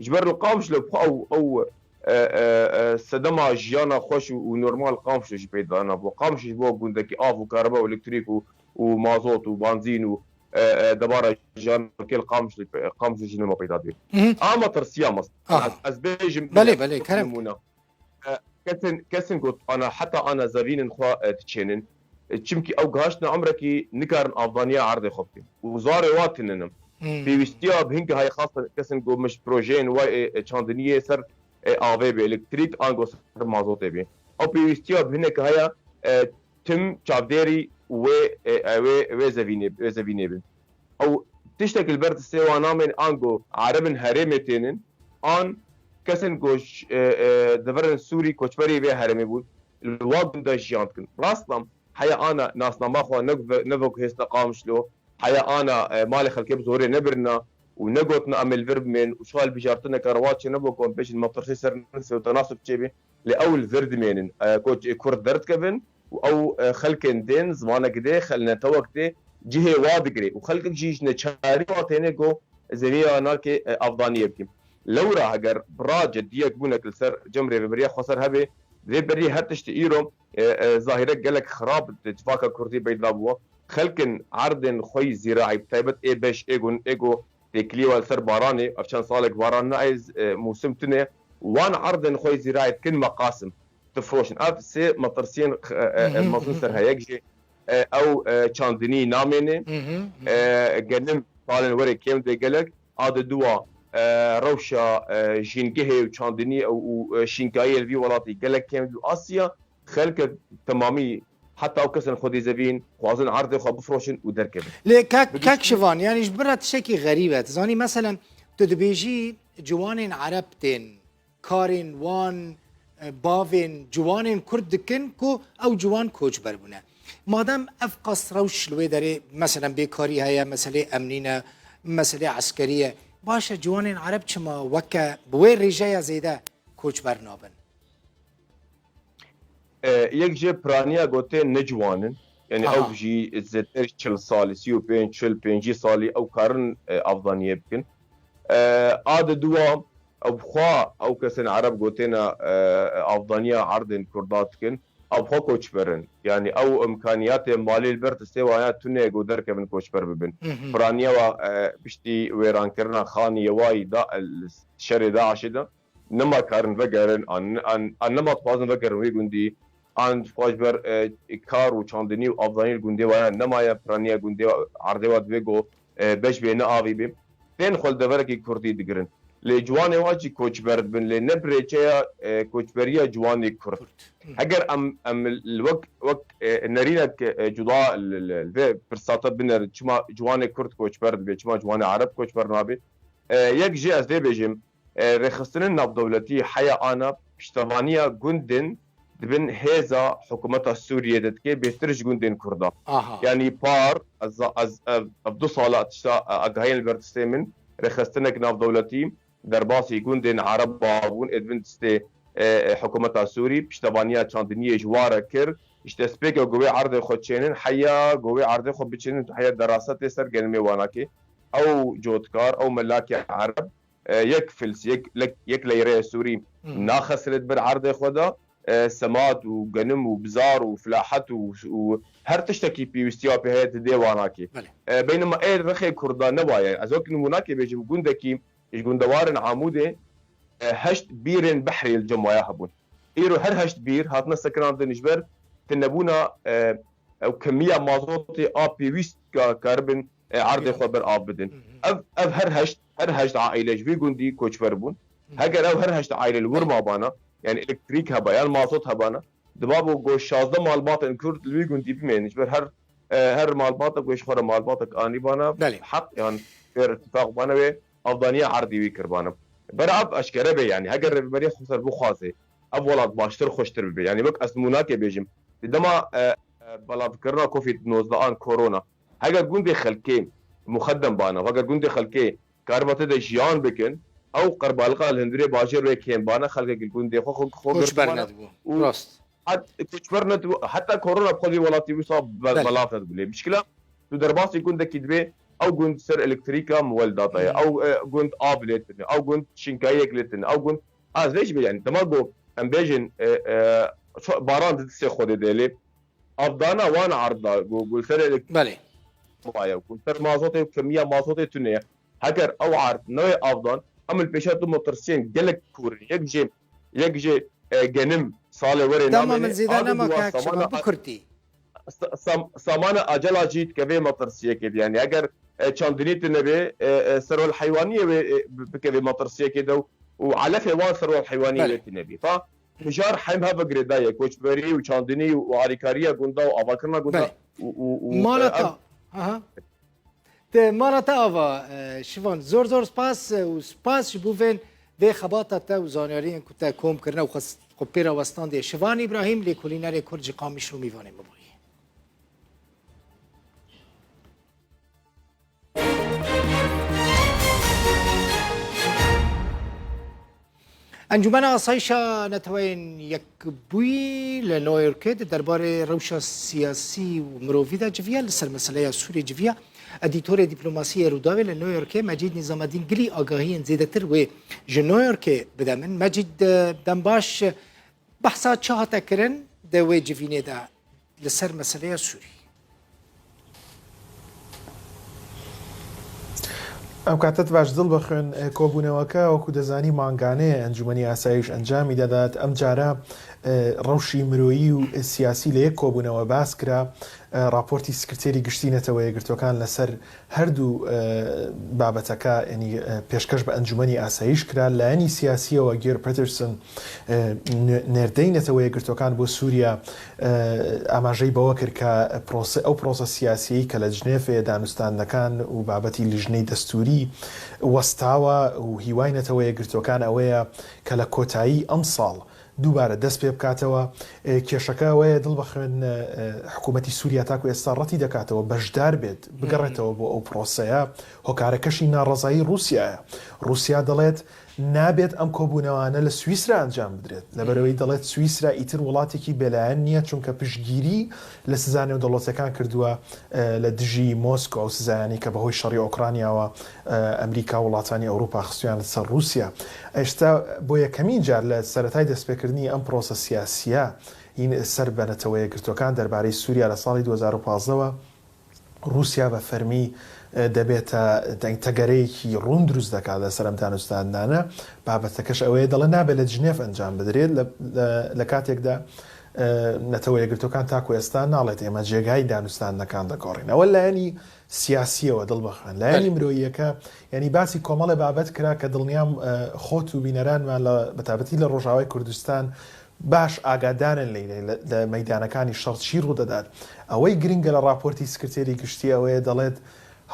Ji ber ku Qamişlo bi xwe ew, ew, e, e, e, sedema jiyana xweş û, û normal Qamişlo jî peyda nabû. Qamişlo ji bo gundekî av û kareba û elektrîk û, û mazot û banzîn û, e, e, debara jiyana kêl Qamişlo, Qamişlo jî nema peyda dibe. Hı hı. Ama tirsiya mast. Aha. Ez, ez bêjim, belê, belê, kerem. Nimûne. E, kesên, kesên ku ana, heta ana zevînên xwe, e, diçênin. E, çimkî ew gihaştine emrekî nikarin avdaniya erdê xwe bikin. Û zarê wa tinin in. Hmm. Pêwîstiya bi hin ke heye xasan kesên ku mij projeyên wa, e, e, çandiniyê ser, e, avê bê, elektrîk, ango ser mazotê bê. Ew pêwîstiya bi hinek heye, e, tim çavdêrî wê, e, e, wê, wê zevînê, wê zevînê bin. Ew tiştek li ber destê wan namên ango erebin herêmê tênin, an kesên ku ji, e, e, deverên Sûrî koçberî vê herêmê bûn, li wa gunda jiyan dikin. Rast e, heya ana nasnama xwe ne, ne wek hêsna Qamişlo, heya ana, e, malê xelkê bi zorê nebirina û negotina em ê li vir bimên û çiqa hilbijartineke rewa çênebo ku em bêjin metirsî ser nifsê û tenasub çêbe, lê ew li vir dimênin. E, ku, e, Kurd derdikevin û ew, e, xelkên din zimanek dê, xel-, netewek dê cihê wa digirê û xelkek jî ji neçarî wa têne ku zevîya nake, e, avdaniyê bike. Lewra heger bira ceddiyek bûnek li ser cem rêveberiya xweser hebe, vê berî her tiştî îro, e, e, zahîrek gelek xirab di civaka kurdî peyda bû. Xelkin erdên xwe yî zîraî, bi taybet ê beş, ê gun, ê go têkilî wa li ser baranê, ev çend salek baran nayê, e, mûsim tune, wan erdên xwe yî zîraî dikin meqasim, difroşin. Ev sê metirsiyên, e, e, e, mezin ser heye. Yek jî, e, ew, e, çandinî namêne, e, genim salên werê kêm dê gelek, a di dua, e, rewşa, e, jîngehê û çandinî û, û, e, şînkayiyê li vî welatî gelek kêm dû. Asiya xelke temamî, heta ew kesên xwedî zevîn, xwazin erdê xwe bifroşin û derkevin. Lê kak, Bi kak giştî Şivan, yanî ji bira tiştekî xerîb e. Tu zanî, meselen, tu dibêjî ciwanên Ereb tên karên wan, e, bavên ciwanên Kurd dikin ku ew ciwan koçber bûne. Madem ev qas rewş li wê derê, meselen, bêkarî heye, meselê emnî ne, meselê eskerî ye, baş e, ciwanên Ereb çima weke bi wê rêjeya zêde koçber nabin? E, yek jê piraniya gotê ne ciwan in. Yanî Aha. ew jî zêdetir çil salî, sî û pênc, çil, pêncî salî ew karin, e, avdaniyê bikin. E, a di dua ew bi xwe ew kesên Ereb gotêne, e, avdaniya erdên Kurda dikin. Ew bi xwe koçber in. Yanî ew imkaniyatê malî li ber destê wan ya tune ku derkevin koçber bibin. Hı hı. Piraniya wa, e, piştî wêrankirina xanî yewayî da, e, li şerê DAIŞê de, nema karin vegerin, an, an, an nema dixwazin vegerin wê gundî, an dixwaz ber, e, kar û çandinî û avdanî li gundê wan ya nemaye, piraniya gundê wa, erdê wa divê ku, e, beş bê ne avî bê. Tên xwe li deverekî kurdî digirin. Lê ciwanê wan jî koçber dibin, lê ne bi rêçeya, e, koçberiya ciwanê kurd. Kurd. Hı. Heger em, em li wek, wek, e, nerînek, e, cuda li, li, li vê pirsata binerin, çima ciwanê kurd koçber dibe, çima ciwanê ereb koçber nabe? E, yek jî ez dê bêjim, e, rêxistinên navdewletî heya ana piştevaniya gundên di bin hêza hikûmeta Sûriyê de dike, bêhtir ji gundên Kurdan. Aha. Yanî par, ez, ez, ev, ev du sala tişta, e, agahiyên li ber destê min, rêxistinek navdewletî derbasî gundên Ereba bûn, ê di bin destê, e, e, hikûmeta Sûrî, piştevaniya çandiniyê ji wa re kir. Îşte spêke ku wê erdê xwe çênin, heya ku wê erdê xwe biçênin, heya derasa tê ser genimê wan nake. Ew cotkar, ew melakê Ereb, e, yek fils, yek, lek-, yek leyreya Sûrî Hmm. naxesirê di bin erdê xwe de, e, semat û genim û bizar û filahet û, û her tiştekî pêwîstiya pê heye di dê wan nake. Belê. E, beynema ê rixê Kurda newaye. Ez wek nimûnakê bêjim, gundekî ji gundewarên Amûdê, e, heşt bîrên behrê li cem waya hebûn. Îro her heşt bîr hatine sekinandin ji ber tinebûna, e, ew kemiya mazotê a pêwîst ka-, karibin, e, erdê xwe ber av bidin. Hı hı. Ev, ev her heşt, her heşt aîle ji vî gundî koçber bûn. Hı hı. Heger ew her heşt aîle li wir mabana, yanî elektrîk heba, yan mazot hebana, dibabo ku şazdeh malbatên Kurd li wî gundî bimênin. Ji ber her, e, her malbatek wê ji xwe re malbatek anîbana, Belê. heq yan pêr ittifaq bana wê avdaniya erdî wî kirbana. Bera ev eşkere be, yanî heger Rêveberiya Xweser bixwaze ev welat baştir xweştir bibe. Yanî wek ez nimûnakê bêjim, di dema, e, e, belavkirina Covid nozdeh an korona, heger gundê xelkê muxeddem bana, heger gundê xelkê kariba tê de jiyan bikin, ew qerbaliqa li hundirê bajêr wê kêm bana, xelkek li gundê xwe, xwe, xwe Koç girtibana bernedibû. û Rast. het-, koçber nedibû, heta korona bi xwe vî welatî wisa be-, Belê. belav nedibû. Lê mişkila tu derbasî gundekî dibê, ew gund ser elektrîka miwel data ye. Hmm. Ew, e, gund av lê tune, ew gund şinkayiyek lê tune, ew gund, ez vê jî bê, yanî dema ku em bêjin, e, e, ço-, baran di distê Xwedê de lê avdana wan arda ku, ku li ser elek- Belê. maye, ku li ser mazotê, kemiya mazotê tune ye. Heger ew ard newê avdan, em li pêşa tu metirsiyên gelek kûr in. Yek jê, yek jê, e, genim salê werê Dema namêne, min zêde a di nema duwa kak samana Şivan, a- bi kurtî. Sa-, sam-, samana acela jî dikeve metirsiyekê de. Yanî eger, e, çandinî tune be, e, e, serwel heywaniyê wê, e, bi-, bikeve metirsiyekê de û, û elefê wan serwel heywaniyê Belê. wê tune be. Fa, mijar hem heve girêdayî ye, koçberî û çandinî û alîkariya gunda û avakirina gunda Belê. û, û, û, Mala e, ev ta. Aha. Te mala te ava, e, Şivan. Zor zor spas, e, û spas ji bo vên vê xebata te û zanyariyên ku te kom kirine û xwe s-, xwe pê re westandiye. Şivan Îbrahîm, lêkolînerê Kurd ji Qamişlo, mîvanê me bûye. Encûmena Asayîşa Neteweyên Yekbûyî li New Yorkê di derbarê rewşa siyasî û mirovî de civiya, li ser meseleya Sûriyê civiya. Edîtorê dîplomasiyê Rûdawê li New Yorkê Mecîd Nîzamedîn gilî agahiyên zêdetir wê ji New Yorkê bide min. Mecîd, dembaş, behsa çi hate kirin di wê civînê de li ser meseleya Sûrî? Ew kate tu baş dil bixwin, e, kobûneweke wekû dezanî manganê Encûmenî Asayîş encamî dedat. Em cara, e, rewşî miroyî û siyasî li yek kobûnewe bas kira. E, raportî Sekreterî Giştî Neteweyê Yekgirtûekan li ser her du, e, babeteke, yanî, e, pêşkeş bi Encûmenî Asayîş kira. Layenî siyasiyewe Geir Peterson, e, nê-, nêrdeyî Neteweyê Yekgirtûekan bo Sûriya, e, amajeyî bewe kir ke prose-, ew prose siyasiyeyî ke li Cinêfê danûstandekan û babetî lijney destûrî westawa û hîway Neteweyê Yekgirtûekan ew ye ke li kotayî emsal دووبارە دەست پێ بکاتەوە. ئێ، کێشەکە ئەوەیە، دڵ بەخوێن، ئێ، حکوومەتی سووریا تاکو ئێستا ڕەتی دەکاتەوە بەشدار بێت، بگەڕێتەوە بۆ ئەو پرۆسەیە. هۆکارەکەشی ناڕەزایی رووسیایە. رووسیا دەڵێت نابێت ئەم کۆبوونەوانە لە سویسرا ئەنجام بدرێت، لەبەرەوەی دەڵێت سویسرا ئیتر وڵاتێکی بێلایەن نییە، چونکە پشتگیری لە سزا نێودەوڵەتیەکان کردووە، ئێ، لە دژی مۆسکۆ، ئەو سزایانی کە بەهۆی شەڕی ئۆکرانیاوە، ئێ، ئەمریکا وڵاتانی ئەوروپا خستویان سەر رووسیا. ئێستا بۆ یەکەمین جار لە سەرەتای دەستپێکردنی ئەم پرۆسە سیاسیە، هین سەر بە نەتەوە یەکگرتوەکان دەربارەی سووریا لە ساڵی دوو هەزار و پازدەوە، رووسیا بە فەرمی، ئێ، دەبێتە دەنگ تەگەرەیەکی ڕوون دروست دەکات لەسەر ئەم دانوستاندانە. بابەتەکەش ئەوەیە، دەڵێ نابێت لە جنێف ئەنجام بدرێت، لە، لە، لە کاتێکدا، ئێ، نەتەوە یەکگرتوەکان تاکو ئێستا ناڵێت ئێمە جێگای دانوستاندنەکان دەگۆڕین. ئەوە لایەنی سیاسیەوە، دڵ بەخوێن. لایەنی مرۆییەکە، یعنی باسی کۆمەڵێ بابەت کرا کە دڵنیام، ئێ، خۆت و بینەرانمان لە، بە تابەتی لە ڕۆژاوای کوردستان باش ئاگادارن لە، لە، لە مەیدانەکانی شەڕ چی ڕوو دەدات. ئەوەی گرنگە لە راپۆرتی سکرتێری گشتی ئەوەیە، دەڵێت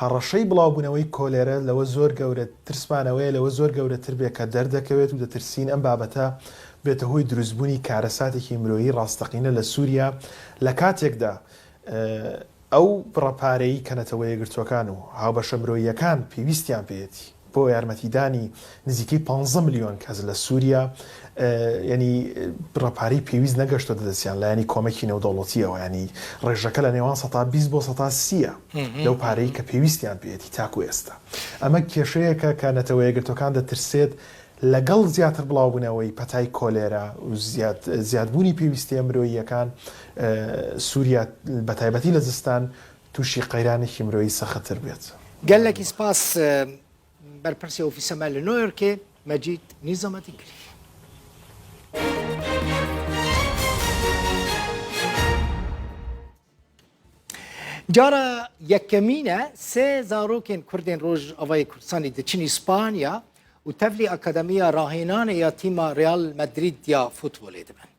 هەڕەشەی بڵاوبوونەوەی کۆلێرە لەوە زۆر گەورە، ترسمان ئەوەیە لەوە زۆر گەورەتر بێ کە دەردەکەوێت و دەترسین ئەم بابەتە بێتە هۆی دروستبوونی کارەساتێکی مرۆیی ڕاستەقینە لە سووریا، لە کاتێکدا، ئێ، ئەو بڕەپارەی کە نەتەوە یەکگرتووەکان و هاوبەشە مرۆییەکان پێویستیان پێیەتی بۆ یارمەتیدانی نزیکەی پانزدە ملیۆن کەس لە سووریا، ئێ، یعنی بڕەپارەی پێویست نەگەشتۆتە دەستیان لایەنی کۆمەکی نێودەوڵەتیەوە، یعنی ڕێژەکە لە نێوان سەتا بیست بۆ سەتا سی یە لەو پارەی کە پێویستیان پێیەتی تاکو ئێستا. ئەمە کێشەیەکە کە نەتەوە یەکگرتووەکان دەترسێت لەگەڵ زیاتر بڵاوبوونەوەی پەتای کۆلێرا و زیاد-، زیادبوونی پێویستیە مرۆییەکان، ئێ، سووریا بە تایبەتی لە زستان تووشی قەیرانێکی مرۆیی سەختتر بێت. Gelekî spas, e, berpirsê ofîsa me li New Yorkê Mecîd Nîzametî kirî. Cara yekemîn e sê zarokên Kurdên Rojavayê Kurdistanê diçin Îspanya û tevlî Akademiya Rahênanê ya tîma Real Madrid ya futbolê dibin.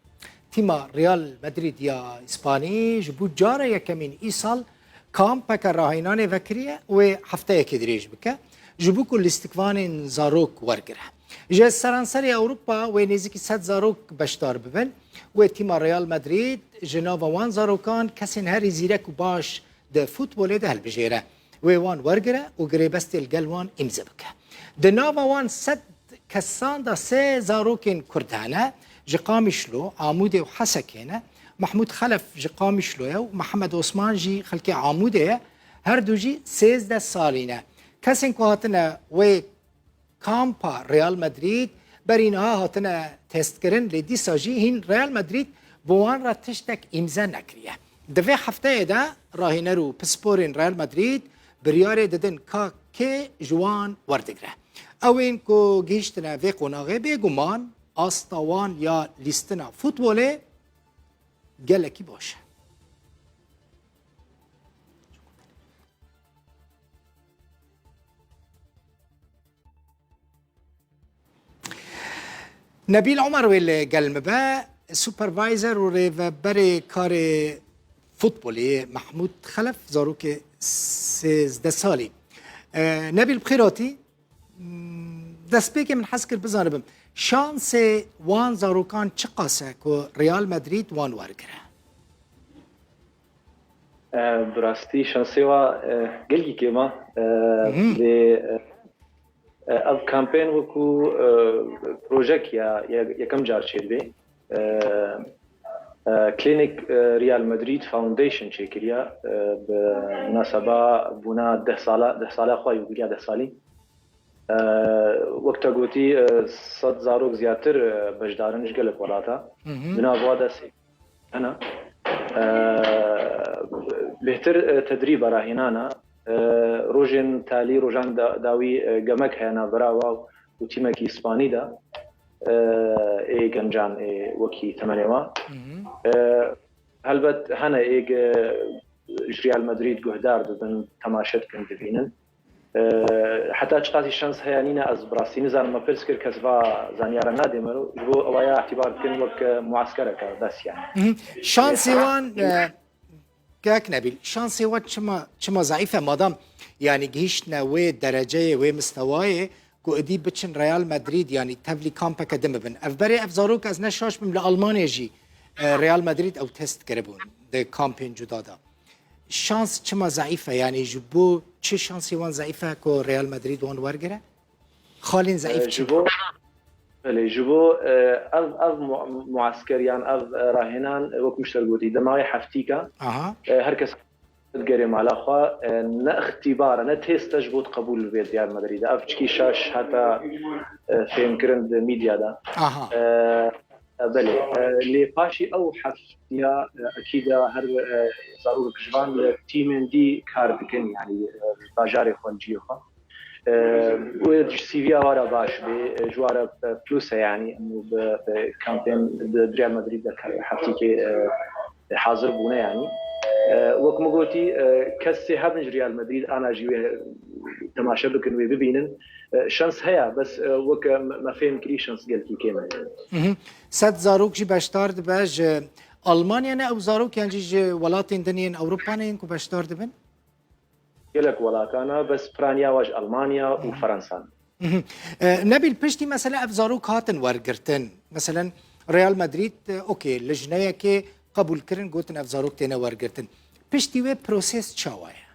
Tîma Real Madrid ya Îspanî ji bo cara yekemîn îsal kampeke rahênanê vekiriye, wê hefteyekê dirêj bike, ji bo ku lîstikvanên zarok wergire. Ji seranserê Ewropa wê nêzîkî sed zarok beşdar bibin. Wê tîma Real Madrid ji nava wan zarokan kesên herî zîrek û baş di futbolê de hilbijêre. Wê wan wergire û girêbestê li gel wan îmze bike. Di nava wan sed kesan de sê zarokên Kurd hene, ji Qamişlo, Amûdê û Hesekê ne. Mehmûd Xelef ji Qamişlo ye û Mihemed Osman jî xelkê Amûdê ye. Her du jî sêzdeh salî ne. Kesên ku hatine wê kampa Real Madrid berî niha hatine testkirin, lê dîsa jî hîn Real Madrid bo wan re tiştek îmze nekiriye. Di vê hefteyê de rahîner û pisporên Real Madrid biryarê didin ka kê ji wan werdigre. Ew ên ku gihîştine vê qonaxê, bêguman asta wan ya lîstina futbolê gelekî baş e. Nebîl Omer wê li gel me be, supervisor û rêveberê karê futbolê Mehmûd Xelef, zarokê sêzdeh salî. E, Nebîl, bi xêr hatî. Hmm, destpêkê min hez kir bizanibim, şansê wan zarokan çiqas e ku Real Madrid wan wergire? E, bi rastî şansê wa, e, gelkî kêm e. E, Mhm. Lê, e, E, ev kampên wekû, e, projek ya, ya yekem car çêdibê. E, e, Klinik, e, Real Madrid Foundation çêkiriya, e, bi munaseba bûna deh sala, deh sala xwe, yûbîleya deh salî. E, wek te gotî, e, sed zarok ziyadtir, e, beşdar in ji gelek welata. Di nav wa de sê hene. E, bêhtir, e, tedrîba rahînana, e, rojên talî, rojan da-, dawî, e, gemek heye navbera wa û tîmekî Îspanî de, e, ê gencan ê wekî temenê wa. E, helbet hene ê ge-, ji Real Madrid guhdar dibin, temaşe dikin, dibînin. E, heta çiqasî şans heye nîne, ez bi rastî nizanim, me pirs kir, kes va zanyara nadê me, ji bo ewaya îtîbar dikin wek, e, muaskereke bes yani. Mhm. Şansê wan, e, kek Nebîl, şansê wan çima, çima zeîf e, madam, yani gihiştine wê dereceyê, wê mistewayê ku êdî biçin Real Madrid, yani tevlî kampeke din bibin. Ev berê ev zarok, ez ne şaş bim, li Almanya jî, e, Real Madrid ew test kiribûn di kampên cuda de. Şans çima zeîf e? Yani ji bo çi şansê wan zeîf e ku Real Madrid wan wergire? Xalên zeîf E, çi? Ji bo, belê, ji bo, e, ev, ev mu-, muasker yan ev, e, rahênan, e, wek min ji te gotî, di mawê heftîka, Aha. e, her kes digerê mala xwe, e, ne îxtîbar e, ne test e ji bo qebûl bibe Real Madrid. Ev çikî şaş heta, e, fêmkirin di media de. Aha. E, e, belê. E, lê paşî ew heftiya, e, ekîda her, e, zarokek ji van li tîmên dî kar dikin, yani, e, bajarê xwe, ciyê xwe. E, wê ji C V ya wara baş bê, e, ji wara, e, plus e, yani, em bi, bi kampên di Real Madrid de ka-, heftîkê, e, hazir bûne, yani. E, wek min gotî, e, kesê hebin ji Real Madrid, ana jî wê temaşe bikin, wê bibînin. E, şans heye, bes, e, wek me, me fêm kirî, şans gelkî kêm e. Mhm. Sed zarok jî beşdar dibe ji Almanya ne ew zarok, yan jî ji welatên din yên Ewropa ne yên ku beşdar dibin? Gelek welatana, bes piraniya wa ji Almanya û Fransa ne. Mhm. E, Nebîl, piştî mesela ev zarok hatin wergirtin. Meselen Real Madrid, e, okey, lijneyekê qebûl kirin, gotin ev zarok têne wergirtin. Piştî wê proses çawa ye?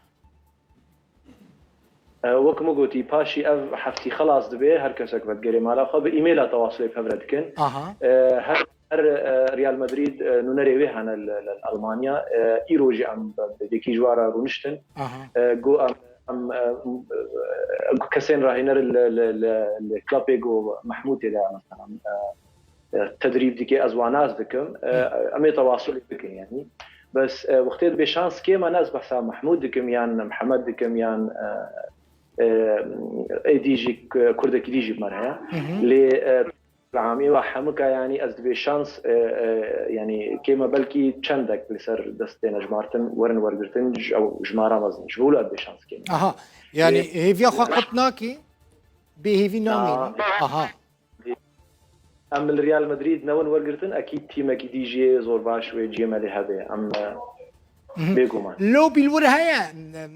E, wek min gotî, paşî ev heftî xelas dibe, her kesek vedigerê mala xwe, bi îmêla tewasulê bi hev re dikin. Aha. E, her, her, e, Real Madrid, e, nûnerê wê hene li, li Almanya. E, îro jî em bi, bi vêkî ji wan re rûniştin. Aha. E, got em, em, e, e, kesên rahîner li, li, li, li klapê got Mehmûdê de, mesela, e, e, tedrîb dike, ez wan nas dikim. E, em ê tewasulê bikin, yani. Bes, e, wextê dibê şans kêm e, ne ez behsa Mehmûd dikim, yan Mihemed dikim, yan, e, e, êdî jî k-, kurdekî dî jî bi me re heye. Mhm. Lê, e, bi amî wa hemika, yani, ez dibê şans, e, e, yani, kêm e, belkî çendek li ser dest têne jimartin, werin wergirtin, ji, ew jimara mezin. Ji bo wilo dibê şans kêm e. Aha, yani, Lê hêviya xwe qut nakî? Bêhêvî namînî? Na. Aha. Em li Real Madrid newin wergirtin, ekîd tîmekî dî jî zor baş wê cihê me lê hebe. Em, e, Mhm. Bêguman. Lobî li wir heye,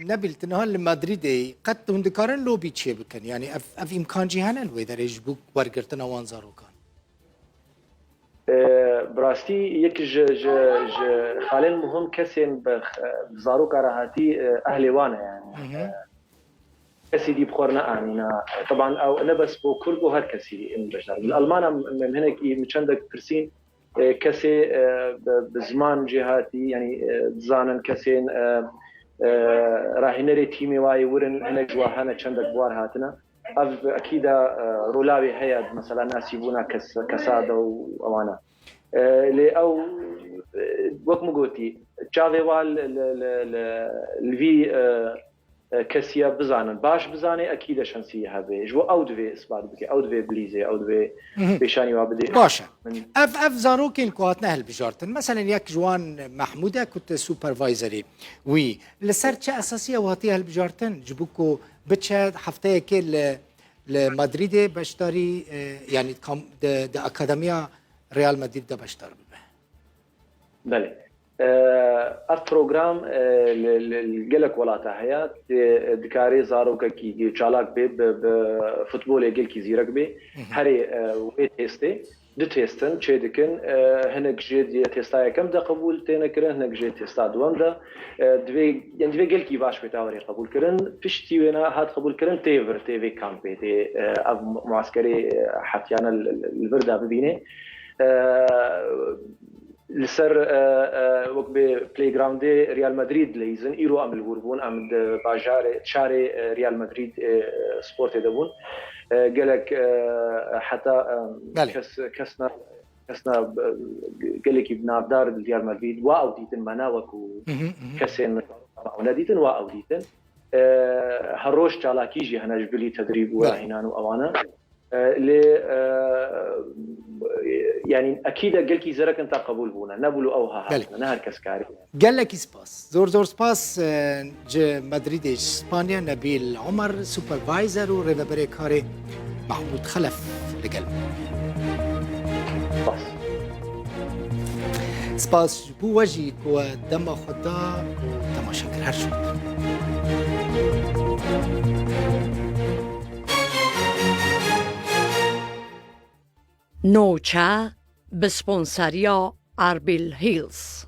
Nebîl, tu niha li Madridê yî. Qet hûn dikarin lobî çê bikin? Yani ev, ev îmkan jî hene li wê derê ji bo wergirtina wan zarokan? E, bi rastî yek ji, ji, ji xalên muhim kesên bi, bi zaroka re hatî, e, ehlê wan e, yani. Mhm. E, kesî dî bi xwe re neanîna. Teban ew ne bes bo Kurd, bo her kesî em beşdar. Li Almana em, em hinekî min çendek pirsîn, e, kesê, e, bi, bi ziman jêhatî, yani, e, dizanin kesên, e, e, rahînerê tîmê wayê wirin, hinek ji wa hene çendek bi war hatine. Ev ekîda, e, rola wê heye, mesela nasîbûna kes-, kesa de û ewana. E, lê ew, e, wek min gotî, çavê wa li, li, li, li, li vî, e, e, kesiya bizanin, baş bizanê, ekîde şansî hebe. Ji bo ew divê isbat bike, ew divê bilîzê, ew divê Mhm. pêşanî wa bidê. Baş e. Min Ev, ev zarokên ku hatine hilbijartin, meselen yek ji wan Mehmûd e ku tu supervisorî wî, li ser çi esasî ew hatiye hilbijartin? Ji bo ku biçe hefteyekê li, li Madrîdê beşdarî, e, yani kam-, di, di akademiya Real Madrid de beşdar bibe? Belê. E, ev program, e, li, li, li gelek welata heye. Tê, e, dikarê zarokekî çalak bê, bi, bi futbolê gelkî zîrek bê. Mhm. Herê, e, wê testê. du têstin çê dikin. E, hinek jê di têsta yekem de qebûl têne kirin, hinek jê têsta duwem de. E, divê, yani divê gelkî baş bê tawerê qebûl kirin. Piştî wêna hat qebûl kirin tê vir, tê vê kampê, tê, e, ev muaskerê, e, heftiyane li, li, li vir de bibînê. E, li ser, e, e, wek bê playgroundê Real Madrid dileyîzin, îro em li wir bûn, em di bajarê, şarê, e, Real Madrid, e, sportê de bûn. E, gelek, e, heta, e, Belê. kes, kesna, kesna, e, gelekî navdar li Real Madrid, wa ew dîtin, me ne wekû Mhm, mhm. kesên ew nedîtin, wa ew dîtin. E, her roj çalakî jî hene ji bilî tedrîb û Belê. rahînan û ewana. E, lê, e, yani ekîd e gelkî zerek in ta qebûl bûne. Ne bûlo ew ha Belê. hatine, ne her kes karî. Gelekî spas. Zor zor spas, e, ji Madrîdê, ji Spanya, Nebîl Omer, supervisor û rêveberê karê Mahmûd Xelef li gel. Spas. Spas ji bo we jî ku we dema xwe da û temaşe kir. Her şût. Nûçe bi sponseriya Erbil Hills.